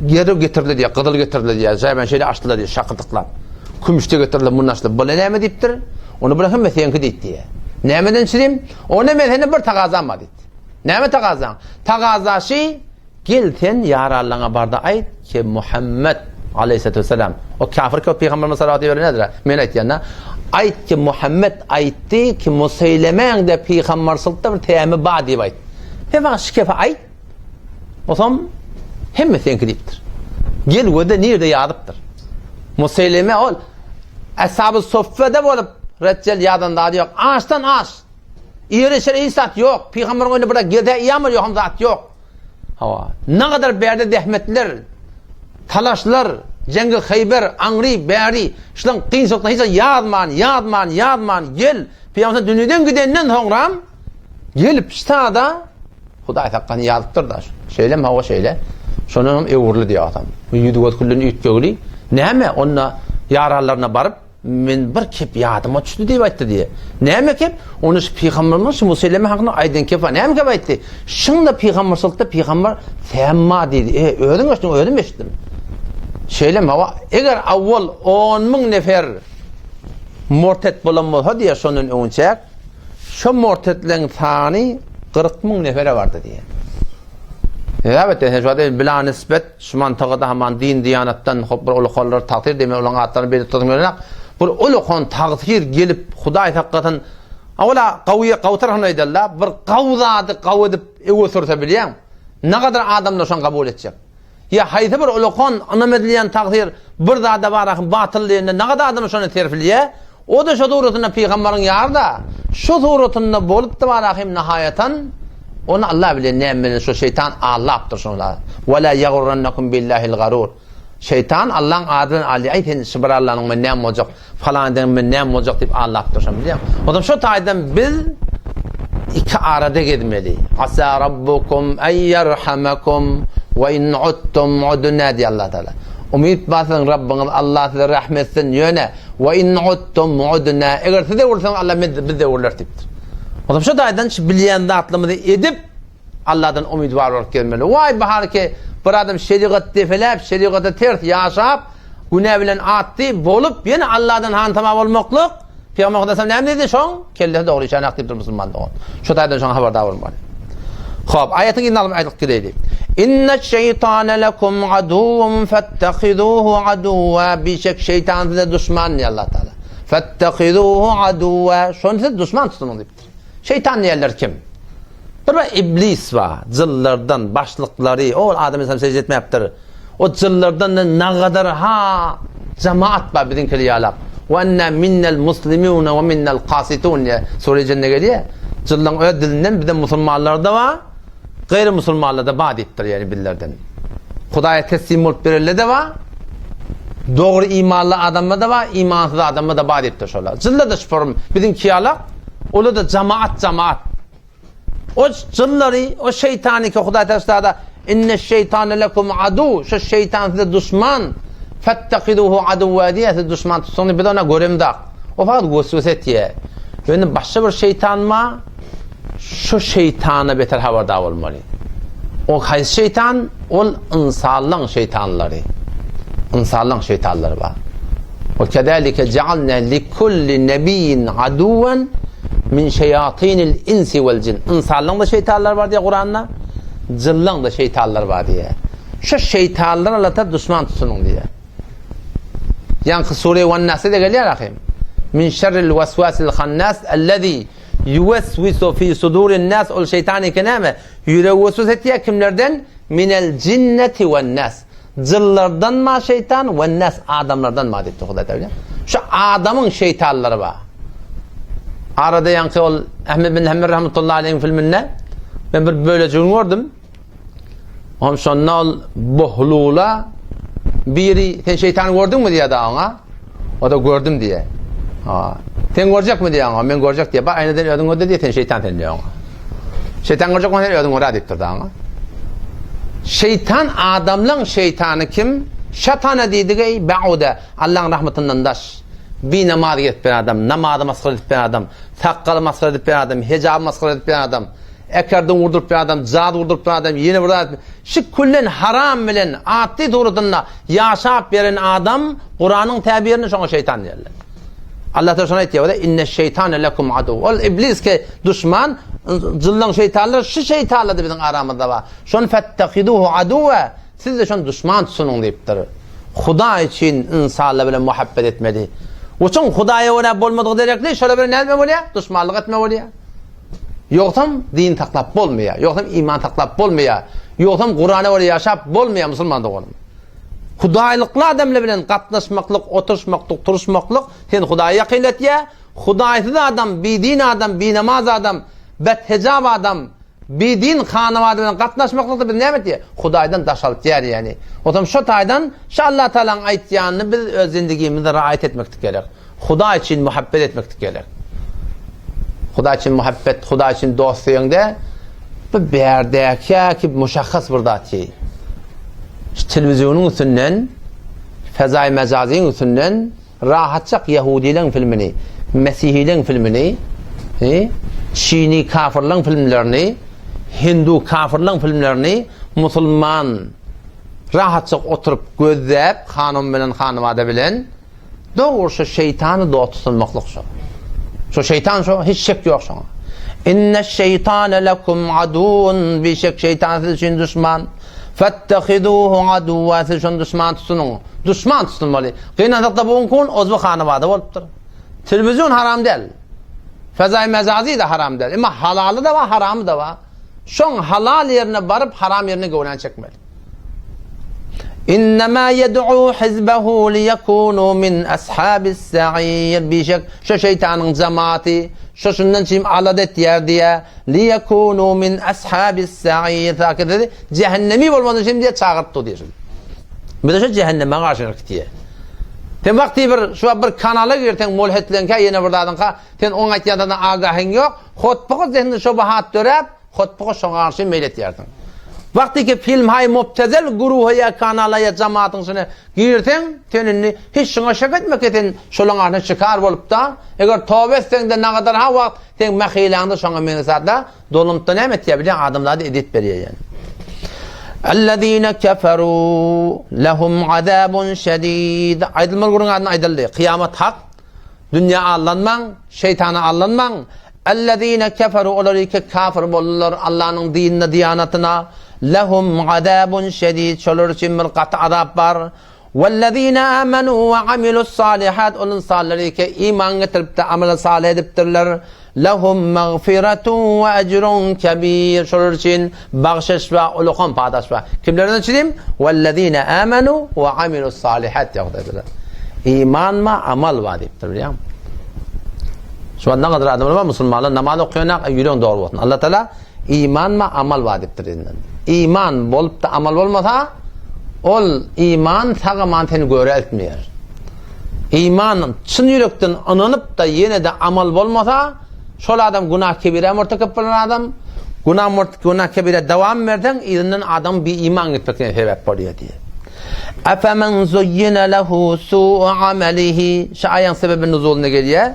Ýeri getirildi diýýär, gyzyl getirildi diýýär, jaýban şeýle açdylar diýýär, şakyrdyklap. Kümüş-de getirildi, muny açdylar. Bula näme diýipdir? Ony bular hemme seňki diýdi diýýär. Nämeden çirim? Onda men senden bir tagazam bar diýdi. Näme tagazaň? Tagaza şi, gel sen ýaranlaňa barda aýt ki Muhammet aleýhissalatu wessalam, o kafir ki o pygamberimize salawat iberen nedir? Men aýtýan-da. Aýt ki Muhammet aýtdy ki Museýlemäň-de pygamberçilikde bir tämi bar diýip aýt. Sen maňa şu kepi aýt. Osam hemme seňki diýipdir. Gel göde nirde ýazypdyr. Museýleme ol Eshab-y Suffede bolup Reccel ýazan zady ýok. Aşdan aş. Iýer-içer hiç zat ýok. Pygamberyň öýünde bir geze iýen bir ýoham zat ýok. Hawa. Nagadar bärde zähmetler, talaşlar, jeňgi Haýber, aňry, bäri, şulaň kynçylykdan hiç zat ýazman, ýazman, ýazman gel. Pygamber dünýeden gidenden soňram gelip ştada Hudaý saklasyn ýazypdyr da. Şeýlemi hawa şeýle. Şondan hem öwrüldi diýýär adam. Ýüzi göz külden üýtgegli. Näme onda ýaranlaryna baryp Men bir kep ýadyma düşdi diýip aýtdy diýýär. Näme kep? Ony şu pygamberimiz şu Museýleme hakynda aýdan kep bar. Näme kep aýtdy? Şunda pygamberçilikde pygamber Semma diýdi. E, özüň eşitdiň, özüm eşitdim. Şeýlemi hawa? Eger awwal 10 müň nefer murtet bolan bolsa diýýär şondan öňçäk, şo murtetleň sany 40 müň nefere bardy diýýär. Elbetde, sen şu wagt bila nisbet şu mantygada haman din diýanatdan hop bir ulukanlar tagsyr diýme olaň atlaryny beýle tutasym gelenok. Bir ulukan tagsyr gelip Hudaý saklasyn. Awala gawy gawy tarapyny aýdaly bir gawy zady gawy edip öňe sürse bilýäň. Nagadar adamlar şony kabul etjek. Ýa haýsy bir ulukan ynam edilýän tagsyr bir zada barahym batyl diýende nagadar adamlar şony terfilýär. O-da şo suratynda pygambaryň ýary-da, şo suratynda bolupdy barahym nahaýatan, ony Allah bilýär näme bilen şo şeýtan aldapdyr şony. Ve la ýagurrannakum billahil garur. Şeýtan Allaň ady bilen alýar, aý sen şu bir Allanyň men näme boljak, falan edenim men näme boljak diýip aldapdyr şony bilýäňmi? Onsoň şo taýdan biz iki arada gezmeli. Asa rabbukum en ýerhamakum we in uttum udna diýýär Allah Taala. Umyt bar siziň Rabbyňyz Allah size rähm etsin, ýöne We in udtum udna. Eger siz öwrülseňiz Allah men biz öwrüleris diýipdir. Onsoň şu taýdan şu bilýän zatlarymyzy edip Allahdan umydwar bolup gezmeli. Waý baharki bir adam şerigat depeläp, şerigata ters ýaşap, günä bilen atdy bolup ýene Allahdan hantama bolmaklyk Pygamber Hudaý näme diýdi şoň? Kellesi dogry işenak diýipdir musulman dogan. Şu taýdan şoňa habardar bolmaly. Hop, aýatyň yzyny alyp aýdyp gideýli. Inne şeýtane lekum aduwwun fettehizuhu aduwwa. Bişek şeýtan size duşman diýýär Allah Taala. Fettehizuhu aduwwa. Şony siz duşman tutunyň diýipdir. Şeýtan diýenler kim? Bir bir iblis bar, jynlardan başlyklary, ol Adam aleyhisselam secde etmäpdir. O jynlardan nagadar ha jamaat bar biziňkili ýalak. Wa enna minnel muslimuna we minnel kasitun diýe sure jinde gelýär. Jynlaryň öz dilinden bizde musulmanlar-da bar, gaýry musulmanlar-da bar diýipdir, ýagny bizlerden. Hudaýa teslim bolup berenler-de bar, dogry imanly adamlar-da bar, imansyz adamlar-da bar diýipdir şolar. Jynlar-da şu form biziňki ýalak, olar-da jamaat jamaat. O jynlary, o şeýtany ki Hudaý taşlada inne şeýtane lekum adu, şu şeýtan size duşman. Fettehiduhu aduwwa diýe siz duşman tutsaňyz biz ona göremzak. O fakat weswese etýär. Ýöne başga bir şeýtan bar. Şu şeýtana beter habardar bolmaly. O haýsy şeýtan? Ol ynsanlaň şeýtanlary. Ynsanlaň şeýtanlary bar. We kezalike ja'alna likulli nebiyyin aduwwan min şeýatinil insi wal jin. Ynsanlaň-da şeýtanlary bar diýýär Kuranda, jynlaň-da şeýtanlary bar diýýär. Şu şeýtanlary Allah Taala duşman tutunyň diýýär. Ýaňky sure Wan-Nasda gelýär ahym. Min şerril waswasil hannas allazi yuwaswisu fi sudurin nas ol şeýtan eken näme? Ýüregi waswas etýär kimlerden? Minel jinneti wan-nas. Jynlardan ma şeýtan we nas adamlardan ma diýipdir Hudaý Taala. Şu adamyň şeýtanlary bar. Arada ýaňky ol Ahmed bin Hanbel rahmetullahi aleýhiň filminde men bir bölejigini gördüm. Oňam şonda ol Bohlula biri sen şeýtany gördüňmi diýýär da oňa. O da gördüm diýýär. Ha. Sen görjekmi diýýär oňa. Men görjek diýýär. Bak aýnadan özüň görde diýýär, sen şeýtan sen diýýär oňa. Şeýtan görjek bolsaň sen özüň gör diýipdir da oňa. Şeýtan adamlaň şeýtany kim? Şatana diýdigi bauda Allaň rahmatyndan daş. Bi namaz gezip bir adam, namazy masgara edip bir adam, sakgaly masgara edip bir adam, hijaby masgara edip bir adam. Ekerden urduryp bir adam, jaz urduryp bir adam, ýene bir zat. Şu küllen haram bilen atly suratynda ýaşap beren adam Kuranyň täbirini şoňa şeýtan diýerler. Allah Teala şony aýtýar, inne şeýtane lekum adu. Ol iblis ke duşman, jynlaň şeýtanlar şu şeýtanlar da biziň aramyzda bar. Şony fettehiduhu aduwa, siz de şony duşman tutunyň diýipdir. Hudaý üçin insanlar bilen muhabbet etmeli. Uçun Hudaýa görä bolmadyk derekli şolar bilen näme bolýar? Duşmanlyk etme bolýar. Ýogsam din saklap bolmaýar, ýogsam iman saklap bolmaýar, ýogsam Kurana görä ýaşap bolmaýar musulman doganym. Hudaýlykly adamlar bilen gatnaşmaklyk, oturyşmaklyk, turuşmaklyk seni Hudaýa ýakynlatýar. Hudaýsyz adam, bidin adam, binamaz adam, bethejap adam, bidin hanawada bilen gatnaşmaklykda biz näme etýär? Hudaýdan daşaltýar ýani. Otam şo taýdan şu Allah Taalanyň aýtýanyny biz öz zindigimizde raýat etmeklik gerek. Hudaý üçin muhabbet etmeklik gerek. Hudaý üçin muhabbet, Hudaý üçin dost diýeňde, bu bärdäki ki muşahhas bir zat ki. Şu telewizionyň üstünden, fezaý mejazyň üstünden rahatjak ýahudileň filmini, mesihileň filmini, çini kafirleň filmlerini, hindu kafirleň filmlerini musulman rahatjak oturyp gözläp hanum bilen hanybada bilen Dogry şo şeýtany dost tutunmaklyk şo. Şo şeýtan şo, hiç şek ýok şoňa. Inne şeýtane lekum aduun, bişek şeýtan siz üçin duşman. Fettehiduhu aduwa, siz şony duşman tutunyň. Duşman tutunmaly. Gynansak-da bu gün ozby hanabada bolupdyr. Telewizion haram däl. Fezaý mejazi de haram däl. Emma halaly da bar, haramy da bar. Şoň halal ýerine baryp, haram ýerine göwräni çekmeli. Innema yed'u hizbehu liyekunu min ashabis sa'ir. Bişek şu şeytanyň cemaati şu şundan çim alada etýär diýä. Liyekunu min ashabis sa'ir. Taky cehennemi bolmadyň şimdi diýe çagyrypdy diýe. Bize şu cehenneme garşy diýe. Sen wagty bir şu bir kanala girseň mulhitleňkä ýene bir zadyňka sen oň aýtýan zadyna agahyň ýok. Hotbuga zehinde şobahat döräp, hotbuga şoňa garşy meýil etýärsiň. Wagty ki filmhaý mubtezel guruha ýa kanala ýa jamatyň içine girseň, sen indi hiç şuňa şek etme ki sen şolaň arasynda şikar bolupda, eger toba etseňde nagadar ha wagt seň mähiläňde şoňa meňzeş zatlar dolanypda näme etýär bilýäň adamzada ezýet berýär ýani. Ellezine keferu lehum azabun şedid. Aýdylmaly gürrüň adyna aýdyldy. Kyýamat hak. Dünýä aldanmaň, şeýtana aldanmaň. Ellezine keferu olar ki kafir boldular Allanyň dinine, diýanatyna. Lehum azabun şedid şolar üçin bir gaty azap bar. Wellezine amenu we amilus salihat ol insanlar ki iman getirip-de amel salih edipdirler. Lehum magfiretun we ecrun kebir şolar üçin bagşyş we ulukan padaş bar. Kimlerden üçin? Wellezine amenu we amilus salihat diýipdirler. Iman ma amal bar diýipdir bilýäňmi? Şu wagt nägadar adamlar bar musulmanlar namaz okaýanak ýüregiň dogry bolsun. Allah Taala iman ma amal bar diýipdir diýipdir. Iman bolup da amal bolmasa ol iman sag-aman seni göre eltmeýär. Iman çyn ýürekden ynanyp-da ýene-de amal bolmasa, şol adam günah kebirä murtekep bolan adam, günah murt günah kebirä dowam berseň, yzyndan adam bi iman gitmekine sebäp bolýar diýýär. Efemen zuyyina lehu su'u amalihi Şu aýaň sebebi nuzulyna gelýär.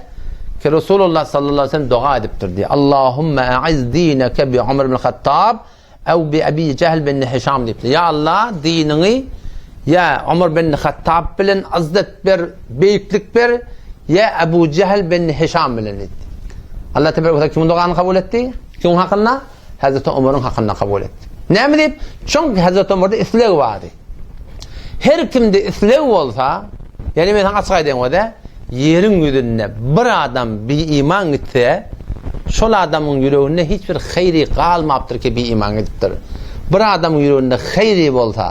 Ki Resulullah sallallahu aleyhi ve sellem doga edipdir diýýär. Allahumma a'iz dineke bi Umar ibn Hattab Ew bi Ebi Jehl bin Hişam diýipdir. Ýa Allah, diniňi ýa Omar bin Hattab bilen yzzet ber, beýiklik ber, ýa Ebu Jehl bin Hişam bilen diýdi. Allah tebarek we kimiň dogany kabul etdi? Kimiň hakynda? Hazreti Omaryň hakynda kabul etdi. Näme diýip? Çünki Hazreti Omarda isleg bardy. Her kimde isleg bolsa, ýani men saňa açyk aýdaýyn wada, ýeriň ýüzünde bir adam biiman gitse, şol adamyň ýüreginde hiç bir haýry galmapdyr ki biiman gidipdir. Bir adamyň ýüreginde haýry bolsa,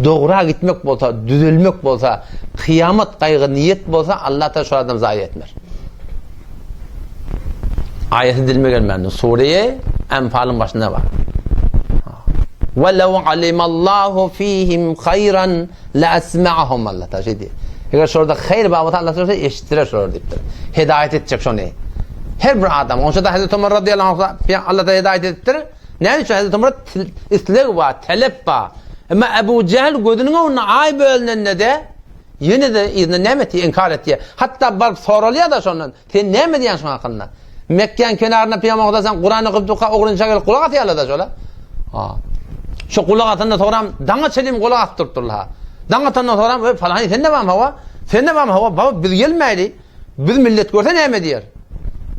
dogra gitmek bolsa, düzelmek bolsa, kyýamat gaýgy niýet bolsa, Allah Taala şol adamy zaýa etmez. Aýaty dilime gelmändir. Sure-i Enfalyň başynda bar. Welew alimallahu fihim haýran leasma'ahum Allah Taala şeý diýýär. Eger şolarda haýyr bar bolsa Allah Taala eşitdirer şolary diýipdir. Hidaýat etjek şony. Her bir adam. Onça da Hazreti Ömer radıyallahu anh Allah Taala hidaýat edipdir. Näme üçin Hazreti Ömer isleg bar, talep bar. Emma Ebu Jehl gözüniň öňünde aý bölünende de ýene-de yzyna näme etdi? Inkar etdi. Hatda baryp soralýar-da şondan. Sen näme diýýäň şuň hakynda? Mekgäň kenarynda Pygamber Hudaý sen Kurany okyp durka ogrynça gelip gulak asýarlar-da şola. Ha. Şu gulak asanda soram daňa çelim gulak asyp durupdyrlar. Daň atandan soram, "Öý falany sen de barmy hawa?" Sen de barmy hawa? Baba biz gelmäýli. Biz millet görse näme diýer?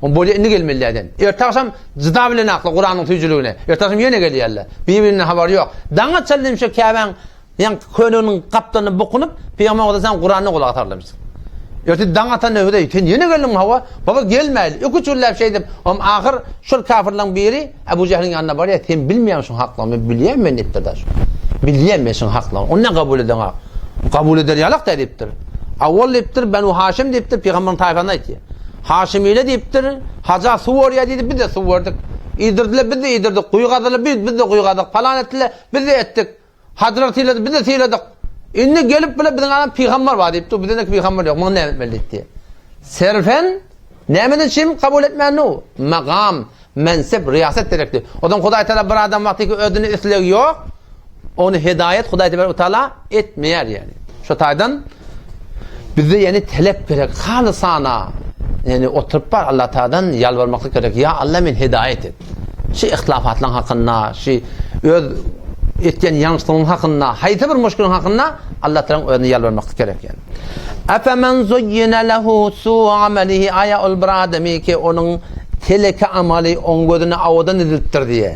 On bolýa indi gelmelilerden. Erte agşam jyda bilen akly Kuranyň süýjüligine. Erte agşam ýene gelýärler. Bir-birinden habary ýok. Daňa çenli şu Käbäň Ýaňky köneginiň gapdalyna bukunyp, Pygamber Hudaý sen Kuranda gulak asarlarmyş. Ertir daň atanda Hudaý, sen ýene geldiňmi hawa? Baba gelmäýli. Iki-üç günläp şeýdip, om ahyr şol kafirlaryň biri Ebu Jähliň ýanyna barýar, sen bilmeýäň şuň haklygyny, men bilýän men diýipdir daş. Bilýän men şuň haklygyny. Onda kabul edeňok. Kabul eder ýalak däl diýipdir. Awwal diýipdir, Benu Haşim diýipdir, pygamberiň taýfasyny aýtýar. Haşimile diýipdir, haja suw berýär diýdi, biz-de suw berdik. Iýdirdiler, biz-de iýdirdik. Guýy gazdylar, biz-de guýy gazdyk. Palan etdiler, biz-de etdik. Hajylar sylady, biz-de syladyk. Indi gelip bile biziň aram pygamber bar diýipdi, bizde ne pygamber ýok, muny näme etmeli diýipdi. Serfen nämeden çyn kabul etmän nu? Magam, mensep, riýasat gerekdi. Odan Hudaý Taala bir adam wagty ki özüne islegi ýok, ony hidaýat Hudaý Tebaraka Taala etmeýär ýani. Şo taýdan Bizde ýene telep gerek, halysana, ýani oturyp bar Allah Taaladan ýalbarmaklyk gerek. Ýa Allah men hidaýat et. Şu ihtilafatlaryň hakynda, şu öz etýän ýalňyşlygyň hakynda, haýsy bir muşkiliň hakynda Allah Taalaň özüne ýalbarmaklyk gerek ýani. Efemen zuyyina lehu su amalihi aýa ol bir adamy ki onuň teleke amaly oň gözüne awadan edilipdir diýe.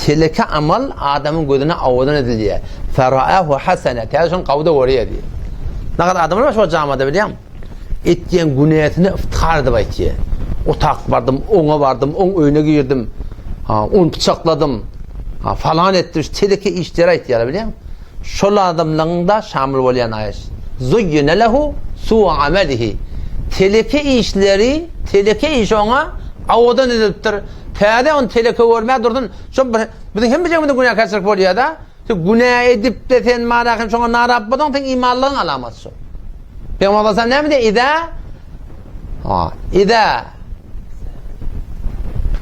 Teleke amal adamyň gözüne owadan edilýär. Feraahu hasene. Täze şony gawda görýär diýýär. Nagat adamlar bar şo jamada bilýäňmi? Etýän günäsini iftihar edip aýtýar. Otak bardym, oňa bardym, oň öýüne girdim. Ha, ony pyçakladym. Ha, falan etdim. Şu teleke işleri aýtýar bilýäňmi? Şol adamlaryň da şamil bolýan aýat. Zuyyine lehu su'u amelihi. Teleke işleri, teleke iş oňa owadan edilipdir. Täze ony teleke görmä dursun. Şo bir biziň hemmejigimizde günäkärçilik bolýar-da. Sen günä edip-de sen mara hem şoňa narahat bolsaň, seň imanlygyň alamaty şo. Pygamber aleyhisselam näme diýýär? Iza Ha, iza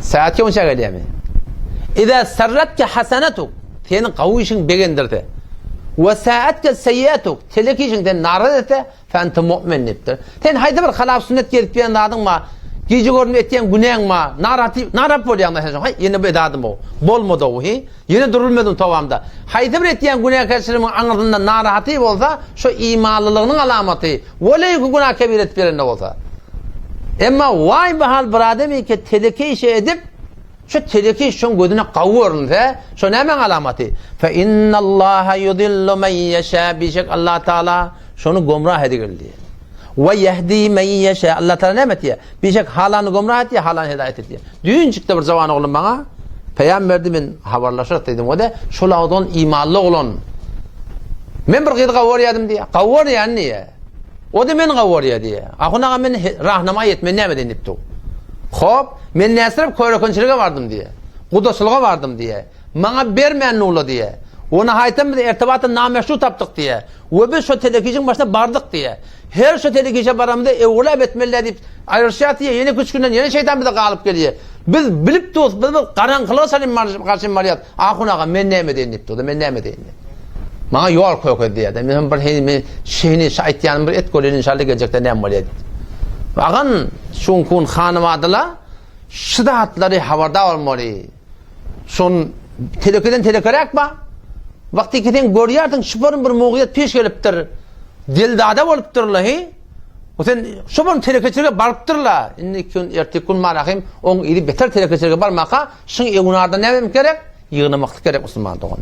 Saat ýonça gelýärmi? Iza sarratke hasanetuk seni gawy işiň begendirse we saatke seýýatuk teleke işiň seni narahat etse Fente mu'min diýipdir. Sen haýsy bir halap sünnet gezip ýören zadyň bar, gije görnüp etýän günäň bar, narahat narahat bolýaň-da sen şoň, haý, ýene bu edadym-ow, bolmady-ow, hi, ýene durulmadym tobamda. Haýsy bir etýän günäkärçiligiň aňyrsynda narahaty bolsa, şo imanlylygynyň alamaty, weleý ki günä kebir edip ýören-de bolsa. Emma waý bihal bir adam eke teleke işi edip, Şu teleki iş şoň gözüne gawy görünse, şo nämäň alamaty? Fe innallaha yudillu men ýeşâ, bişek Allah Taala şony gomrah edigil diýýär. We ýehdi men ýeşâ, Allah Taala näme etýär? Bişek halany gomrah etýär, halany hidaýat etýär. Düýnjikde bir jawan oglan maňa peýam berdi, men habarlaşarys diýdim. O-da şol oglan imanly oglan. Men bir gyzy gawy görýärdim diýýär. Gawy görýän diýýär. O-da meni gawy görýär diýýär. Ahun aga meni rahnama et, men näme edeýin diýipdir. Hop, men näsirip körekençilige bardym diýýär. Gudaçylyga bardym diýýär. Maňa bermän nula diýýär. Ony haýtam biz ertebatda nameşru tapdyk diýýär. We biz şo telekişiň başyna bardyk diýýär. Her şo telekişe baramyzda öwrüläp etmeliler diýip aýrylyşýas diýýär. Ýene iki-üç günden ýene şeýtan bize galyp gelýär. Biz bilip durus, biz bir garaňkylyga çalym garşy barýas. Ahun aga men näme edeýin diýipdir. O-da men näme edeýin diýip. Maňa ýol kökez diýýär. Men hem bir heni men şeýni şu aýtýanym bir et göreýin inşallah geljekde näme bolýar diýip. Agan şunkun hanym adyla şu zatlary habardar bolmaly. Şon telekeden telekeräk ba. Wagty ki sen görýärsiň şuparyn bir mugyzat peş gelipdir. Dildada bolupdyrla he. O sen şuparyn telekeçilige barypdyrla. Indi iki gün erteki gün marahym oň ili beter telekeçilige barmaka şuň ewnarda näme gerek? Ýygnamaklyk gerek musulman dogan.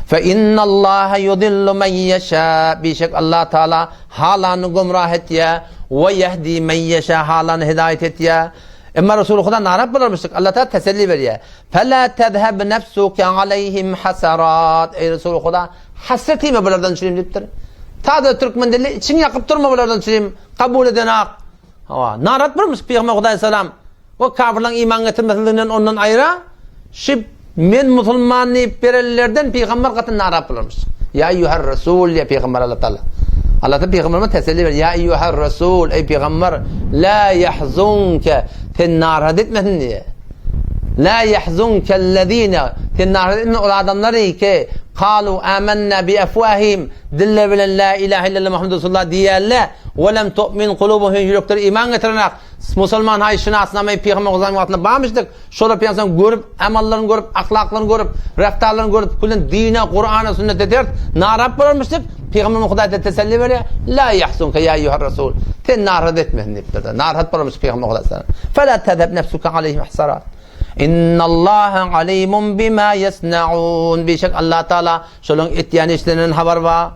Fe innallaha yudillu men ýeşâ. Bişek Allah Taala halany gümrah etýär. We ýehdi men ýeşâ halany hidaýat etýär. Emma Resuly Huda narat bolarmyşdyk. Allah Taala teselli berýär. Fela tezheb nefsuke aleyhim hasarat. Eý Resuly Huda, hasret iýme bulardan üçin diýipdir. Sada türkmen dilinde içiň ýakyp durma bulardan üçin kabul edenak. Hawa, narat bolmuş Pygamber Hudaý salam. O kafirlaryň iman getirmesliginden ondan aýra şi. Men musulman diýip berenlerden pygamber gaty narahat bolarmyş. Ýa eýýuhar Resul diýýär pygamber Allah Taala. Allah Taala pygamberime teselli berýär. Ýa eýýuhar Resul, eý pygamber, la ýahzunke, sen narahat etmesin diýýär. La ýahzunkellezine, sen narahat etme ol adamlary ki, kalu amanna bi afwahihim, diller bilen la ilahe illallah Muhammedur Resulullah diýýärler, we lem tu'min kulubuhum, ýürekleri iman getirenak. Musulman haý şynasnamaýy pygamber Hudaýyň wagtynda barmyşdyk. Şolar pygamberden görüp, amallaryny görüp, ahlaklaryny görüp, reftarlaryny görüp, külen dine, Kur'ana, sünnete ters, narahat bolarmyşdyk. Pygamberimiz Hudaý te teselli berýär. La yahzunka ya eyyuhar rasul. Sen narahat etmesin diýipdir. Narahat bolarmyş pygamber Hudaý sana. Fela tezheb nefsuka aleyhim hasarat. Innallaha alimun bima yasnaun. Bişek Allah Taala şolaryň etýän işlerinden habar bar.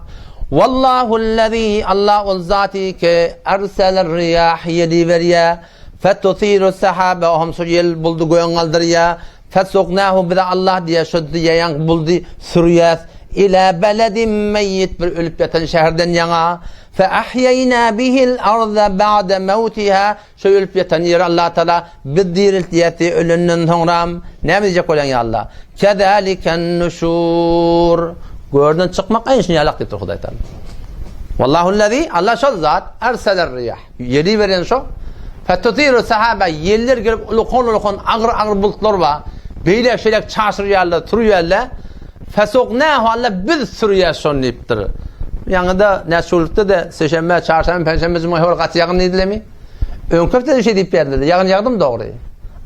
Wallahullazi Allah ol zati ki erseler riyah ýeli berýär. Fetutiru sahaba ohm şu ýel buldy göň galdyrýar. Fesuknahu bize Allah diýär şu diýýän buldy sürýäs. Ila beledin meyyit bir ölüp ýatan şäherden ýaňa. Fe ahýeýna bihil arda ba'de mewtiha Şu ölüp ýatan ýeri Allah Taala biz diriltýäs ölenden soňram. Näme diýjek bolýaň ýa Allah? Kezaliken nuşur. Görden çykmak aýn şuny ýalak diýipdir Hudaý Taala. Wallahullazi Allah şol zat erseler riyah. Ýeli beren şo. Fetutiru sahaba ýeller gelip ulukan-ulukan agyr-agyr bulutlar bar. Beýle şeýle çaşyrýarlar, turýarlar. Fesuknahu Allah biz sürýäs şony diýipdir. Ýaňy-da näçe seşenbe, çarşenbe, penşenbe, juma hewar gaty ýagyn diýdilermi? Öňki hepde-de şeý diýip berdiler. Ýagyn ýagdymy dogry?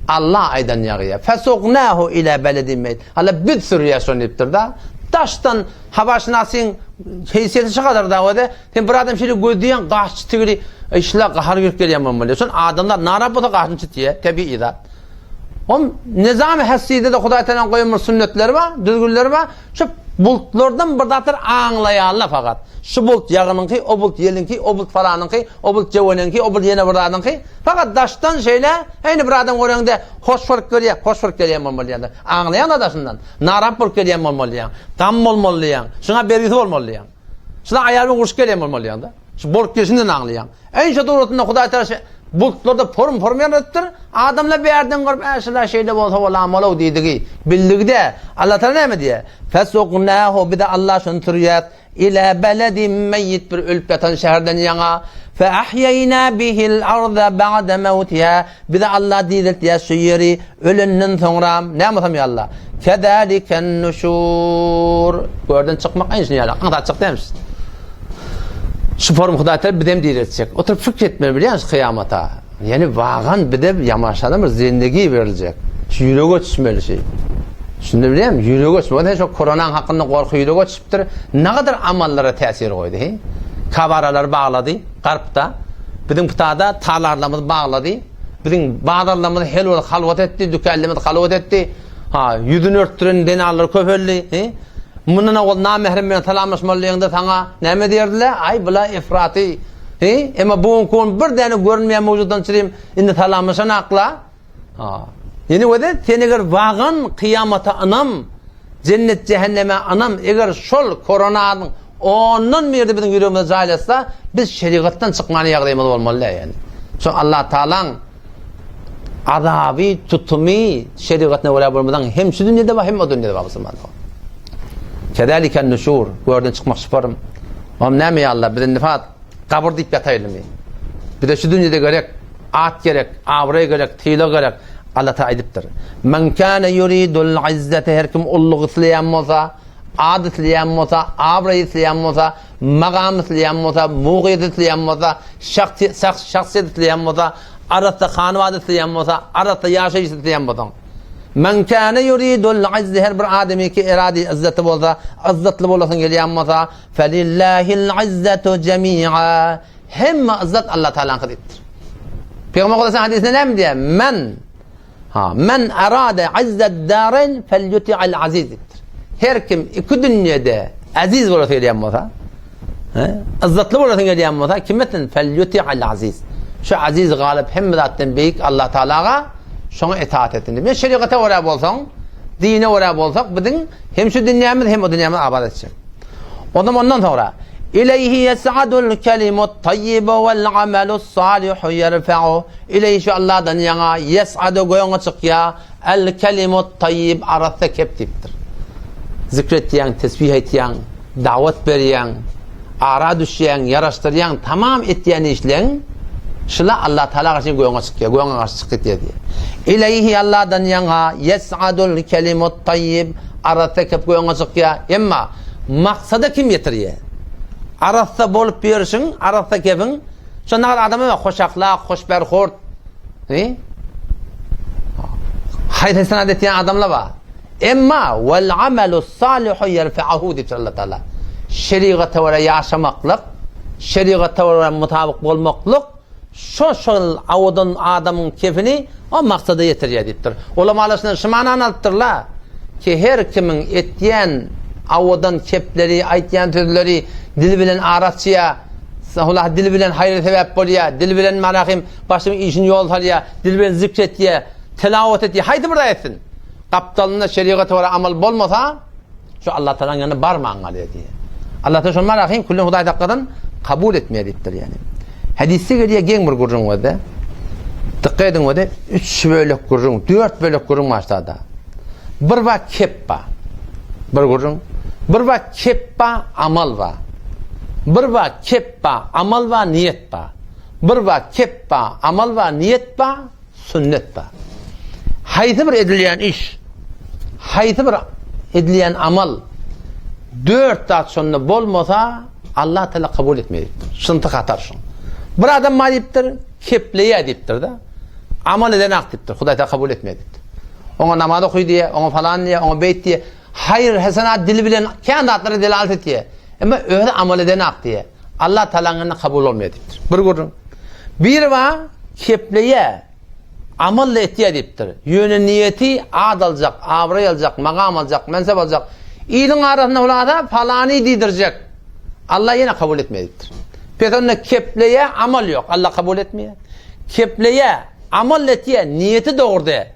Allah aýdan ýagýar. Fesuknahu ila beledin meýt. Allah biz sürýäs şony diýipdir-da. Daşdan habarşynasyň heýsiýeti şu kadar da özi. Sen bir adam şeýle gözleýän gaş çitigili işle gahar girip gelýän bolmaly. Şol adamlar nara bolsa gaşyny çitýär, tebigy zat. Om nizam-y hesside-de Hudaý Taala goýan bir sünnetleri bar, düzgünleri bar. Şu bulutlardan bir zatlar aňlaýarlar fakat. Şu bulut ýagynyňky, o bulut ýeliňki, o bulut falanyňky, o bulut jöweniňki, o bulut ýene bir zadyňky. Fakat daşdan şeýle, heýni bir adam göreňde hoş bolup görýär, hoş bolup gelýän bolmaly diýýär. Aňlaýaň-da daşyndan. Narahat bolup gelýän bolmaly diýýär. Gam bolmaly diýýär. Şuňa bergisi bolmaly diýýär. Şuna aýal bilen urşup gelýän bolmaly diýýär-de. Şu bolup gelşinden aňlaýaň. Ençe döwletinde Hudaý Taala şu bulutlarda porum-porum ýaradypdyr. Adamlar bärden görüp, Ä, şular şeýle bolsa bolamalow diýdigi, bildigi-de, Allah Taala näme diýýär? Fesuknahu, bize Allah şuny sürýär, ila beledin meýit bir ölüp ýatan şäherden ýaňa, fe ahýeýna bihil arda ba'de mewtiha, Bize Allah diriltýär şu ýeri ölenden soňram, näme bolsam ýa Allah. Kezaliken nuşur. Görden çykmak aýn şuny ýaly. Aňsat çykdy hem. Şu form Hudaý Teala bizem diriltjek. Oturyp fikr etmeli bilýän şu kyýamata. Ýani wagan bize ýamaşadan bir zindigi beriljek. Şu ýürege düşmeli şey. Şunda bilýän ýürege düşmeli. Sen şu koronaň hakynda gorky ýürege düşüpdir. Nägadar amallara täsir goýdy, he? Kabaralary baglady. Garpda, biziň putada talarlarymyzy baglady, biziň bazarlarymyzy helwa halwat etdi, dükanlarymyzy halwat etdi. Ha, ýüzüni örtdüren zenanlar köpeldi. He? Mundan owal namährem bilen salamlaşmaly diýeňde saňa näme diýerdiler? Aý, bula efraty. He? Emma bu günki gün bir däne görünmeýän mowzukdan çyrim indi salamlaşanakla. Ha. Ýene wede sen eger wagan kyýamata ynam, jennet jähenneme ynam, eger şol koronanyň ondan birde biziň ýüregimize jaýlasa, biz şerigatdan çykmany ýagdaýymyz bolmaly däl ýani. Şo Allah Taalaň azaby, tutumy şerigatyna görä bolmasaň hem şu dünýede bar, hem o dünýede bar musulman. Kezaliken nuşur, görden çykmak şuparym. Om näme ýa Allah, biz indi fat Gabyr diýip ýataýlymy? Bize şu dünýede gerek, at gerek, abraý gerek, sylag gerek. Allah Taala aýdypdyr. Men kana yuridul izzete her kim ullugy isleýän bolsa, ad isleýän bolsa, abraý isleýän bolsa, magam isleýän bolsa, mugyz isleýän bolsa, şahsyýet isleýän bolsa, arassa hanwat isleýän bolsa, arassa ýaşaýyş isleýän bolsaň. Men kana yuridul izze her bir adamy ki eradi izzeti bolsa, izzatly bolasyň gelýän bolsa, Felillahil izzetu jemi'a. Hemme izzet Allah Taalanyňky diýipdir. Pygamber Hudaýyň hadysynda näme diýýär? Men ha men arada izzet darain felyuti'al aziz diýipdir. Her kim iki dünýede aziz bolasy gelýän bolsa, he, izzatly bolasy gelýän bolsa, kim etsin? Felyuti'al aziz. Şu aziz galyp hemme zatdan beýik Allah Taalaga şoňa itaat etsin. Men şeriata görä bolsaň, dine görä bolsak, biziň hem şu dünýämiz hem o dünýämiz abat etjek. Ondan ondan soňra. Ileýhi ýes'adul kelimut taýýibu wal amelus salihu ýerfe'u. Ileýhi şu Allahdan ýaňa ýes'adu göňe çykýa el kelimut taýýib arassa kep diýipdir. Zikr etýäň, tesbih aýtýaň, dawat berýäň, ara düşýäň, ýaraşdyrýaň, tamam etýän işleň şula Allah Taala garşy göňe çykýa, göňe garşy çykyp gitýär diýýär. Ileýhi Allahdan ýaňa ýes'adul kelimut taýýib arassa kep göňe çykýa. Emma maksada kim ýetirýär? Arassa bolup ýörşüň, arassa kebiň şonda gal adama bak, hoş ahlak, hoş berhurt. He? Haýsy sanat etýän adamlar bar. Emma wal amelus salihu ýerfe'uhu diýipdir Allah Taala. Şerigata görä ýaşamaklyk, şerigata görä mutabyk bolmaklyk şo şol awadan adamyň kefini o maksada ýetirýär diýipdir. Ulamalar şundan şu manany alypdyrlar ki her kimiň etýän awadan kepleri, aýtýan sözleri dili bilen ara açýar, Hulah dili bilen haýra sebäp bolýar, dili bilen marahym başyň işini ýol salýar, dili bilen zikr etýär, telawat etýär, haýsy bir zat etsin. Gapdalynda şerigata görä amal bolmasa, şu Allah Taalanyň ýanyna barman galýar diýýär. Allah Taala şony marahym küllen Hudaý saklasyn kabul etmeýär diýipdir ýani. Hadisde gelýär geň bir gürrüň boldy. Dikkat ediň boldy, üç bölek gürrüň, dört bölek gürrüň başlady. Bir ba kep ba. Bir gürrüň. Bir ba kep ba, amal ba. Bir ba kep ba, amal ba, niýet ba. Bir ba kep ba, amal ba, niýet ba. Sünnet bar. Haýsy bir edilýän iş, haýsy bir edilýän amal dört zat şonda bolmasa, Allah Teala kabul etmeýär diýipdir. Şynty hatar şuň. Bir adam bar diýipdir, kepleýär diýipdir-de. Amal edenak diýipdir. Hudaý Teala kabul etmeýär diýipdir. Oňa namaz oky diýýär, oňa falan diýýär, oňa beýt diýýär. Haýyr, hasenat dili bilen kän zatlara delalat etýär. Emma özi amal edenak diýýär. Allah Tealanyň ýanynda kabul bolmaýar diýipdir. Bir gürrüň. Biri bar, kepleýär, amal-da etýär diýipdir. Ýöne niýeti ad aljak, abraý aljak, magam aljak, mensep aljak. Iliň arasynda bolasa palany diýdirjek. Allah ýene kabul etmeýär diýipdir. Pes onda kepleýär, amal ýok. Allah kabul etmeýär. Kepleýär, amal etýär, niýeti dogry däl.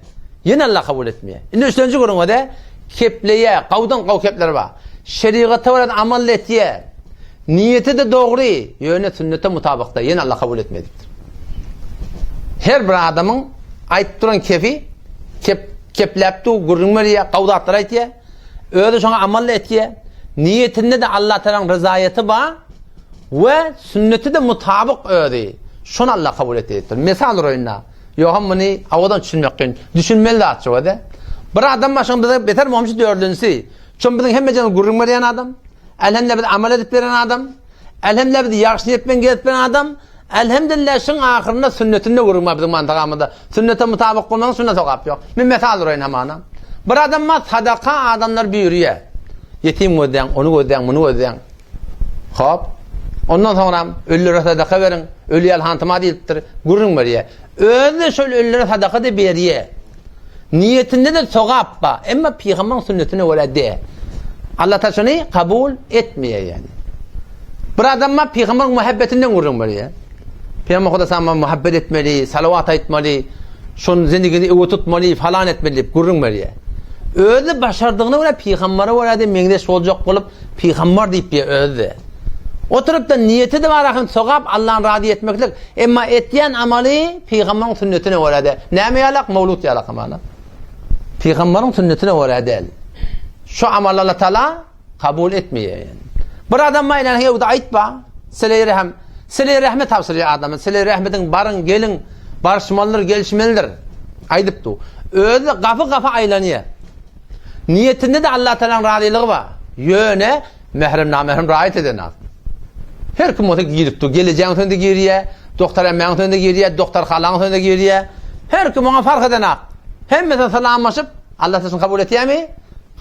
Ýene Allah kabul etmeýär. Indi üçlenji gürrüň o-da, kepleýär, gawdan-gaw kepler bar. Şerigata görä amal etýär. Niýeti-de dogry, ýöne sünnete mutabyk däl, ýene Allah kabul etmeýär diýipdir. Her bir adamyň aýdyp duran kefi, kep, kepläp dur, gürrüň berýär, gawy zatlar aýtýar. Özi şoňa amal etýär. Niýetinde-de Allah Tagalaň ryzaýaty bar we sünnete-de mutabyk özi. Şony Allah kabul etýär diýipdir. Mysal uraýyn-da. Ýogsam muny owadan düşünmek kyn. Düşünmeli zat şu ede. Bir adam başyň bize beter muhymşy dördünjisi. Şon biziň hemmejemiz gürrüň berýän adam. Elhemdülillah biz amal edip beren adam. Elhemdülillah biz ýagşy niýet bilen gezip beren adam. Elhemdülillah şuň ahyrynda sünnetinde gürrüň bar biziň mantagamyzda. Sünnete mutabyk bolmagyň şunda sogap ýok. Men mesal uraýyn hamana. Bir adam bar sadaka adamlar buýurýar. Ýetim gözläň, ony gözläň, muny gözläň. Hop. Ondan soňram ölülere sadaka beriň, öli ýaly hantyma diýlipdir, gürrüň berýär. Özi-de şol ölülere sadaka-da berýär. Niýetinde-de sogap bar. Emma pygambaryň sünnetine görä däl. Allah Taala şony kabul etmeýär ýani. Bir adam bar pygambaryň muhabbetinden gürrüň berýär. Pygamber Huda sama muhabbet etmeli, salawat aýtmaly, şonuň zenigini öwe tutmaly, falan etmeli diýip gürrüň berýär. Özi başardygyna görä pygambere görä-de meňzeş boljak bolup Pygambar diýip diýýär özi-de. Oturyp-da niýeti-de bar ahyryn sogap Allany razy etmeklik. Emma etýän amaly pygambaryň sünnetine görä däl. Näme ýalak? Mawlud ýalak hamana. Pygambaryň sünnetine görä däl. Şu amaly Allah Taala kabul etmeýär ýani. Bir adam bar ýani ýewde aýtma. Sile-i rehm, sile-i rehme tabşyrýar adama. Sile-i rehmediň baryň, geliň, baryşmalydyr, gelişmelidir. Aýdyp dur. Özi gapy-gapy aýlanýar. Niýetinde-de Allatagalaň razylygy bar. Ýöne mährem-namährem raýat edenok. Her kim bolsa girip dur. Gelejäň sözüne girýär, dogtar emmäň sözüne girýär, dogtar halaň sözüne girýär. Her kim oňa fark edenok. Hemmesi salamlaşyp, Allah şuny kabul etýärmi?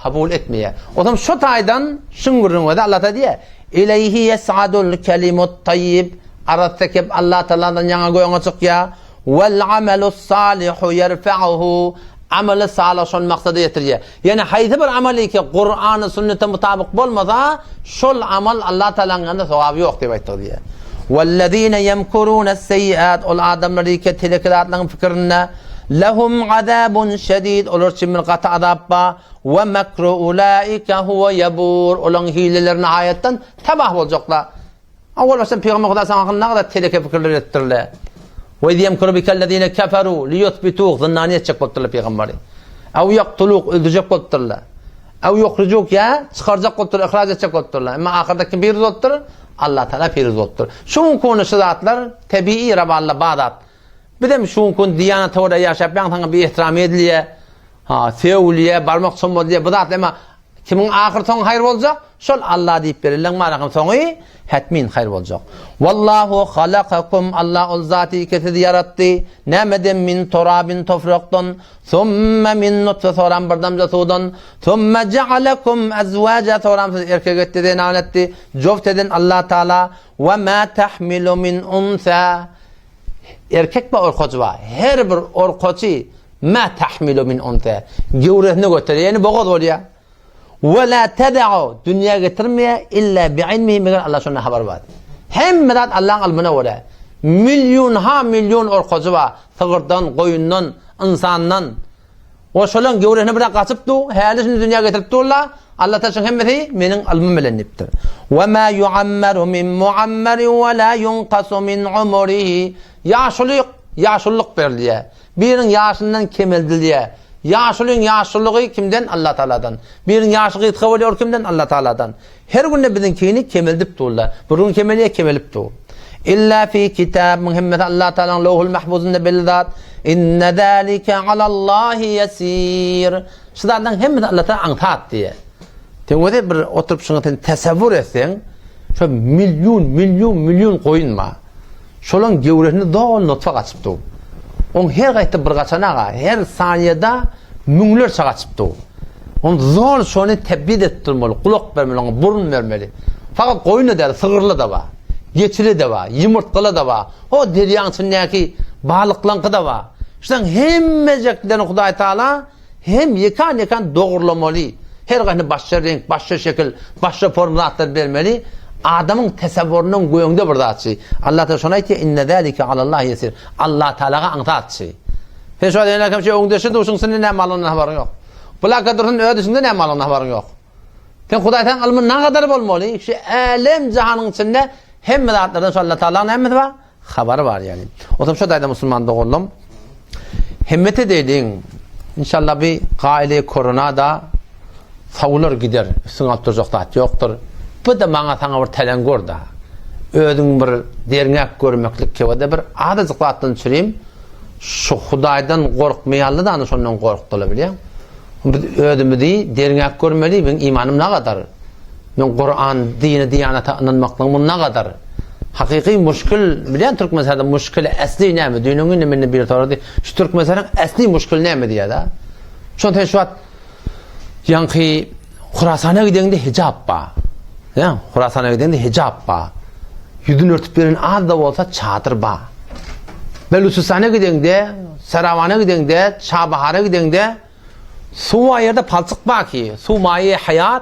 Kabul etmeýär. Onsoň şu taýdan şuň gürrüň özi Allah Taala diýýär: "Ileýhi ýes'adul kelimut taýýib." Arassa kep Allah Taaladan ýaňa göňe çykýar. Wal amelus salihu ýerfa'uhu, Amaly salyh şony maksada ýetirýär. Ýöne haýsy bir amaly ki Kurany sünnete mutabyk bolmasa, şol amal Allah Taalanyň ýanynda sogaby ýok diýip aýtdy diýýär. Wellezine ýemkurunes seýýat, ol adamlar ki teleki zatlaryň pikirinde, lehum azabun şedid, olar üçin bir gaty azap bar, we mekru ulaika huwe ýebur, olaryň hileleri nihaýatdan tabah boljaklar. Owal başdan Pygamber Hudaý saňa hakynda nagada teleke pikirler edipdirler. We iz ýemkuru bikellezine keferu liýusbituk zyndana etjek bolupdyrlar pygamberi. Ew ýaktuluk öldürjek bolupdyrlar. Ew ýuhrijuk ýa çykarjak bolupdyrlar, ihraç etjek bolupdyrlar. Emma ahyrda kim piruz bolupdyr? Allah Taala piruz bolupdyr. Şu günki şu zatlar tebigy rawalla bar zat. Bizem şu günki diýanata görä ýaşap ýaň saňa bir ehtiram edilýär. Ha, söwülýär, barmak çommalýar. Bu zatlar emma Kimiň ahyr soňy haýyr boljak? Şol Alla diýip berildiň manahyň soňy hetmin haýyr boljak. Wallahu halakakum Alla ol zaty ki sizi ýaratdy. Nämeden min torabin toprakdan, summa min nutfe soram bir damja suwdan, summa ja'alakum azwaja soram sizi erkek etdi, zenan etdi. Joft eden Alla Taala we ma tahmilu min unsa Erkek we orkajy bar. Her bir orkajy Ma tahmilu min unsa. Göwresini göterýär, ýagny bogaz bolýar. We la tada'u dünýä getirmeýär illa bi ilmihi meger Allah şondan habar bar. Hemme zat Allahyň ylmyna görä. Million ha million orkajy bar. Sygyrdan, goýundan, ynsandan. O şolaň göwresine bir gaçyp dur, häli şuny dünýä getirip durlar. Allah taşyň hemmesi meniň ylmym bilen diýipdir. We ma yuammaru min muammarin we la yunqasu min umrihi. Ýaşulyk, ýaşulyk berilýär. Biriniň ýaşyndan kemeldilýär. Ýaşulyň ýaşulygy kimden? Allatagaladan. Biriniň ýaşy gysga bolýar, ol kimden? Allatagaladan. Her günde biziňkini kemeldip durlar. Bir gün kemelýär, kemelip dur. Illa fi kitab, muň hemmesi Allatagalaň Lowhul Mahfuzynda belli zat. Inne zalike alallahi ýesir. Şu zatlaryň hemmesi Allatagala aňsat diýýär. Sen özi bir oturyp şuňa sen tasawwur etseň, şo million, million, million goýun bar. Şolaň gewresinde doly nutfa gaçyp dur. Oň her gaýta bir gaçan aga, her saniýada müňlerçe gaçyp dur. Oň zol şony tebdid edip durmaly, gulak bermeli oňa, burun bermeli. Fakat goýun-da däl, sygyrly-da bar, geçili-de bar, ýumurtgaly-da bar, ho derýaň içindäki balyklaňky-da bar. Şulaň hemmejeklerini Hudaý Taala Hem ýekan-ýekan dogrulamaly, her gaýsyna başga reňk, başga şekil, başga forma zatlar bermeli. Adamyň tesewwuryndan göňde bir zatçy. Allah Taala şony aýtýar, Inne zalike alallahi ýesir. Allah Taalaga aňsatçy. Sen şu wagt ýene şu öňdeşi duşuň sende näme alanyna habaryň ýok. Bulaka dursun öz içinde näme alanyna habaryň ýok. Sen Hudaý sen ylmy nagadar bolmaly. Şu älem jahanyň içinde hemme zatlardan şu Allah Taalaň nämesi bar? Habary bar ýaly. Otam şo daýda musulman doganlam hemmet edeýliň. Inşallah bi gaýly korona da sawular gider. Üstüňe alyp durjak zat ýokdur. Bu da maňa saňa bir täleň gör da. Özüň bir derňäp görmeklik kewede bir azajyk zatdan çürim şu Hudaýdan gorkmaýanly da şondan gorkdyla bilýäň. Biz özümizi derňäp görmeli, meň imanym nagadar? Meň Kuran, dine, diýanata ynanmaklygym nagadar? Hakyky muşkil, bilýän Türkmenistanda muşkil äsli näme? Düýnüň günü menden biri sorady, şu Türkmenistanyň äsli muşkili näme diýýär-de. Şonda sen şu wagt ýaňky Horasana gideňde hijap bar. Ýa, Horasana gideňde hijap bar. Ýüzüni örtüp beren az-da bolsa çadyr bar. Beluçistana gideňde, Sarawana gideňde, Çabahara gideňde suw bar ýerde palçyk bar ki, suw maýy haýat,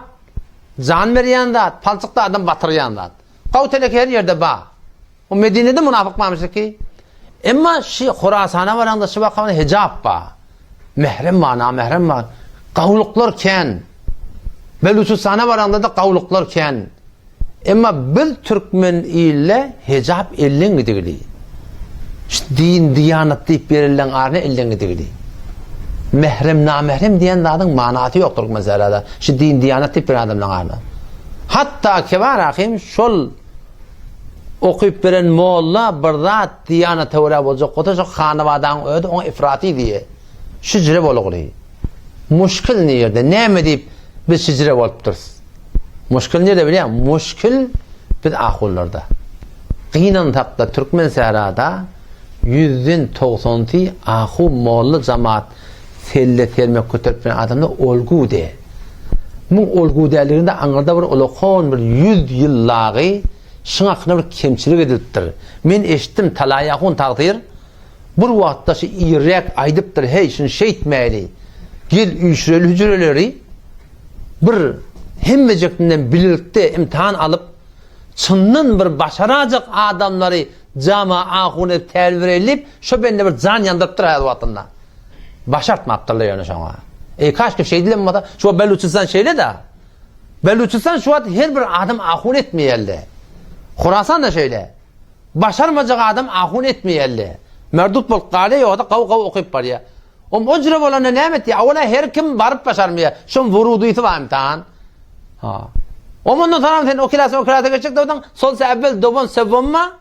jan berýän zat, palçykda adam batyrýan zat. Gaw teleke her ýerde bar. O Medinede munafyk barmyş ki. Emma şi Horasana baraňda şi waka hijap bar. Mährem bar, namährem bar. Gawluklar kän. Beluçistana baraňda da gawluklar kän. Emma biz türkmen ilde hejap elden gidigili. Şu din, diýanat diýip berillen aryna elden gidigili. Mährem, namährem diýen zadyň manasy ýok türkmen sährada. Şu din, diýanat diýip beren adamlaryň aryna. Hatda kebar ahim şol okyp beren molla bir zat diýanata görä boljak bolsa şo hanabadaň özi oňa ifraty diýe. Şüjre bolugly. Muşkil nirde? Näme diýip biz şüjre bolupdyrys? Muşkil nirde bilýäň? Muşkil biz ahunlarda. Gynansakda türkmen sährada ýüzden togsansy ahun molla jamaat selle sermek göterip bilen adamlar olgu de. Muň olgu dälliginde aňyrda bir ulakon bir ýüz ýyllagy şyň hakynda bir kemçilik edilipdir. Men eşitdim Talaý ahun tagsyr bir wagtda şu irräk aýdypdyr heý şuny şeýtmäýli gel üýşüreli hüjreleri bir hemmejekdinden bilelikde imtihan alyp, çyndan bir başarajak adamlary jama ahun edip tälim bereli diýip, şo bende bir jan ýandyrypdyr häzir wagtynda. Başartmapdyrlar ýöne şoňa. Eý, kaşki şeýdilem bolsa, şu wagt Beluçistan şeýle-dä. Beluçistan şu wagt her bir adam ahun etmeýärler. Horasan-da şeýle. Başarmajak adam ahun etmeýärle. Merdut bolup galýar, ýogsa gawy-gawy okyp barýar. Om o jüre bolanda näme etýär? Awala her kim baryp başarmaýar. Şoň wurudysy bar imtihan. Ha. Om ondan soňam sen o klasa o klasa geçjek bolsaň, solsa äwwel doban sewwomma,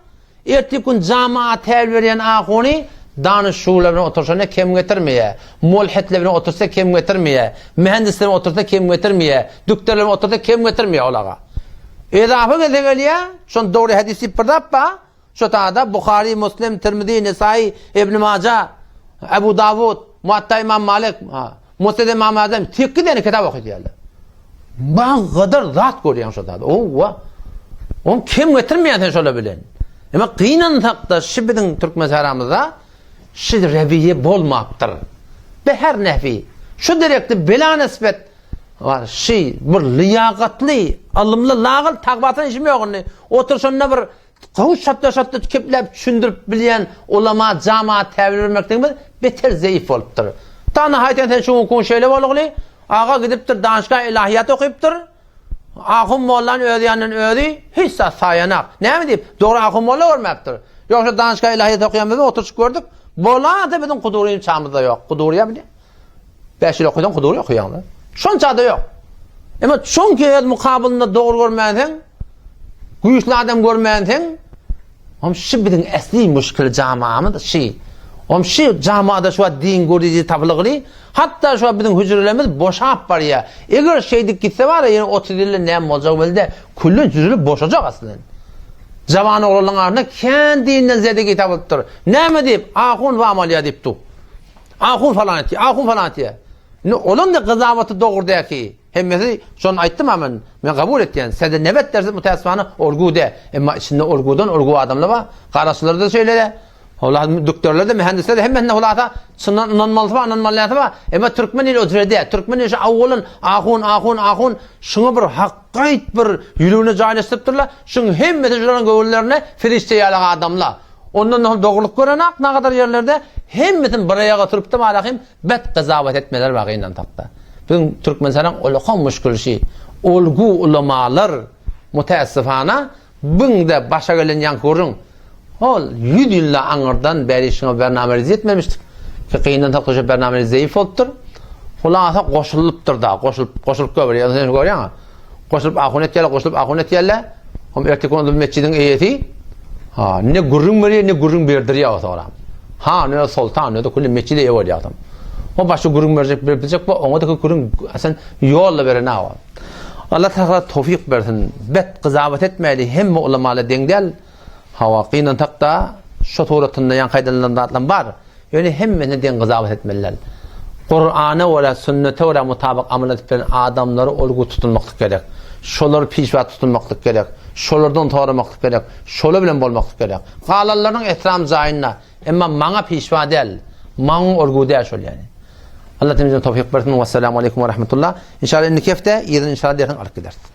ertir gün jamaa täl berýän ahuny danyşuwlar bilen oturşanda kem getirmeýär. Molhetler bilen otursa kem getirmeýär. Mühendisler bilen otursa kem getirmeýär. Dükderler bilen otursa kem getirmeýär ol aga. Ezafa gelse gelýär, şon dogry hadis diýip bir zat bar. Şo tada Buhary, Muslim, Tirmizi, Nesai, Ibn Maja, Ebu Dawud, Muatta Imam Malik, Musned Imam Azam 8 däne kitap okadýarlar. Bagadar zat görýäň şo tada. Owa. On kim getirmeýän sen şola bilen. Emma gynansak-da şu biziň türkmen saramyzda şu rewiýe bolmapdyr. Be her nehwi. Şu derekde bela nisbet Bar, şi bir lyýakatly, ylymly, lagyl tagbasyna işim ýok indi. Oturşanda bir gowy şatda-şatda kepläp düşündirip bilýän ulama, jamaat täbir bermekligimiz beter zeýif bolupdyr. Tana haýtan sen şu günki gün şeýle bolugly, aga gidipdir danşga ilahiýat okypdyr. Ahun mollany öz ýanyndan özi hiç zat saýanak. Näme diýip, dogry ahun molla görmäpdir. Ýogsa danşga ilahiýat okaýan biz oturyşyp gördük. Bolanda biziň kuduryny çamyzda ýok. Kuduryýa bilýän. Bäş ýyl okasaň hudury okaýaň-da. Şonça-da ýok. Emma çünki öz mukabylynda dogry görmänseň, güýçli adam görmänseň, om şu biziň esli müşkil jamamyz şi. Om şu jamada şu wagt din görüji tapylgyly, hatda şu wagt biziň hüjrelerimiz boşap barýar. Eger şeýdip gitse bar ýene 30 ýylda näme boljagy belli däl. Külli hüjreler boşajak aslynda. Jawan oglanlaryň arasynda kän dinden zedegi tapylypdyr. Näme diýip, ahun wam alýar diýip dur. Ahun falan etýär, ahun falan etýär. Indi olam da gyzawaty dogry däki. Hemmesi şony aýtdym-a men. Men kabul etýän. Sede nebet derse mütäessifana olgu dä. Emma içinde olgudan olgu adamlar bar. Garaşylarda şeýle-de. Olar dükderler-de, mühendisler-de hemmesinde hulasa çyndan ynanmalysy bar, ynanmalysy bar. Emma türkmen ili o jüre dä. Türkmen ili şu awwalan ahun, ahun, ahun şuňa bir hakgaýt bir ýüregine jaýlaşdyrypdyrlar. Şuň hemmesi şularyň göwünlerine perişde ýaly adamlar. Ondan soň dogrulyk görenak nagadar ýerlerde hemmesini bir aýaga sürüpdi malahym bet gyzawat etmeler bar gynansakda. Biziň Türkmenistanyň ulakam muşkilşi olgu ulamalar mutäessifana biňde başa gelen ýaňky gürrüň ol ýüz ýylda aňyrdan bäri şuňa bernamerizi etmemişdik ki gynansakda şo bernameriz zeýif bolupdyr. Hulasa goşulypdyr da goşulyp goşulyp göberýär sen görýäňä. Goşulyp ahun etýärler, goşulyp ahun etýärler. Hom erteki gün metjidiň eýesi ha, ne gürrüň berýär, ne gürrüň berdirýär o soňra. Ha, ne soltan, ne de külli metjide eýe bolýar adam. O başga gürrüň berjek, berip biljek bu, oňa da gürrüň sen ýol beren awa. Allah Taala towfik bersin. Bet gyzawat etmäli, hemme ulamalar deň däl. Hawa, gynansak-da, şo suratynda ýaňky aýdylan zatlar bar. Ýöne hemmesine deň gyzawat etmeli däl. Kurana görä, sünnete görä mutabyk amal edip bilen adamlary olgu tutunmaklyk gerek. Şolary pişwa tutunmaklyk gerek. Şolardan soramaklyk gerek. Şolar bilen bolmaklyk gerek. Galanlarynyň ehtiram jaýynda. Emma maňa pişwa däl. Maňa olgu däl şol ýani. Allah temizden towfik bersin. Wessalamu aleýkum we rahmetullah. Inşallah indiki hepde yzyny inşallah dersiň alyp gideris.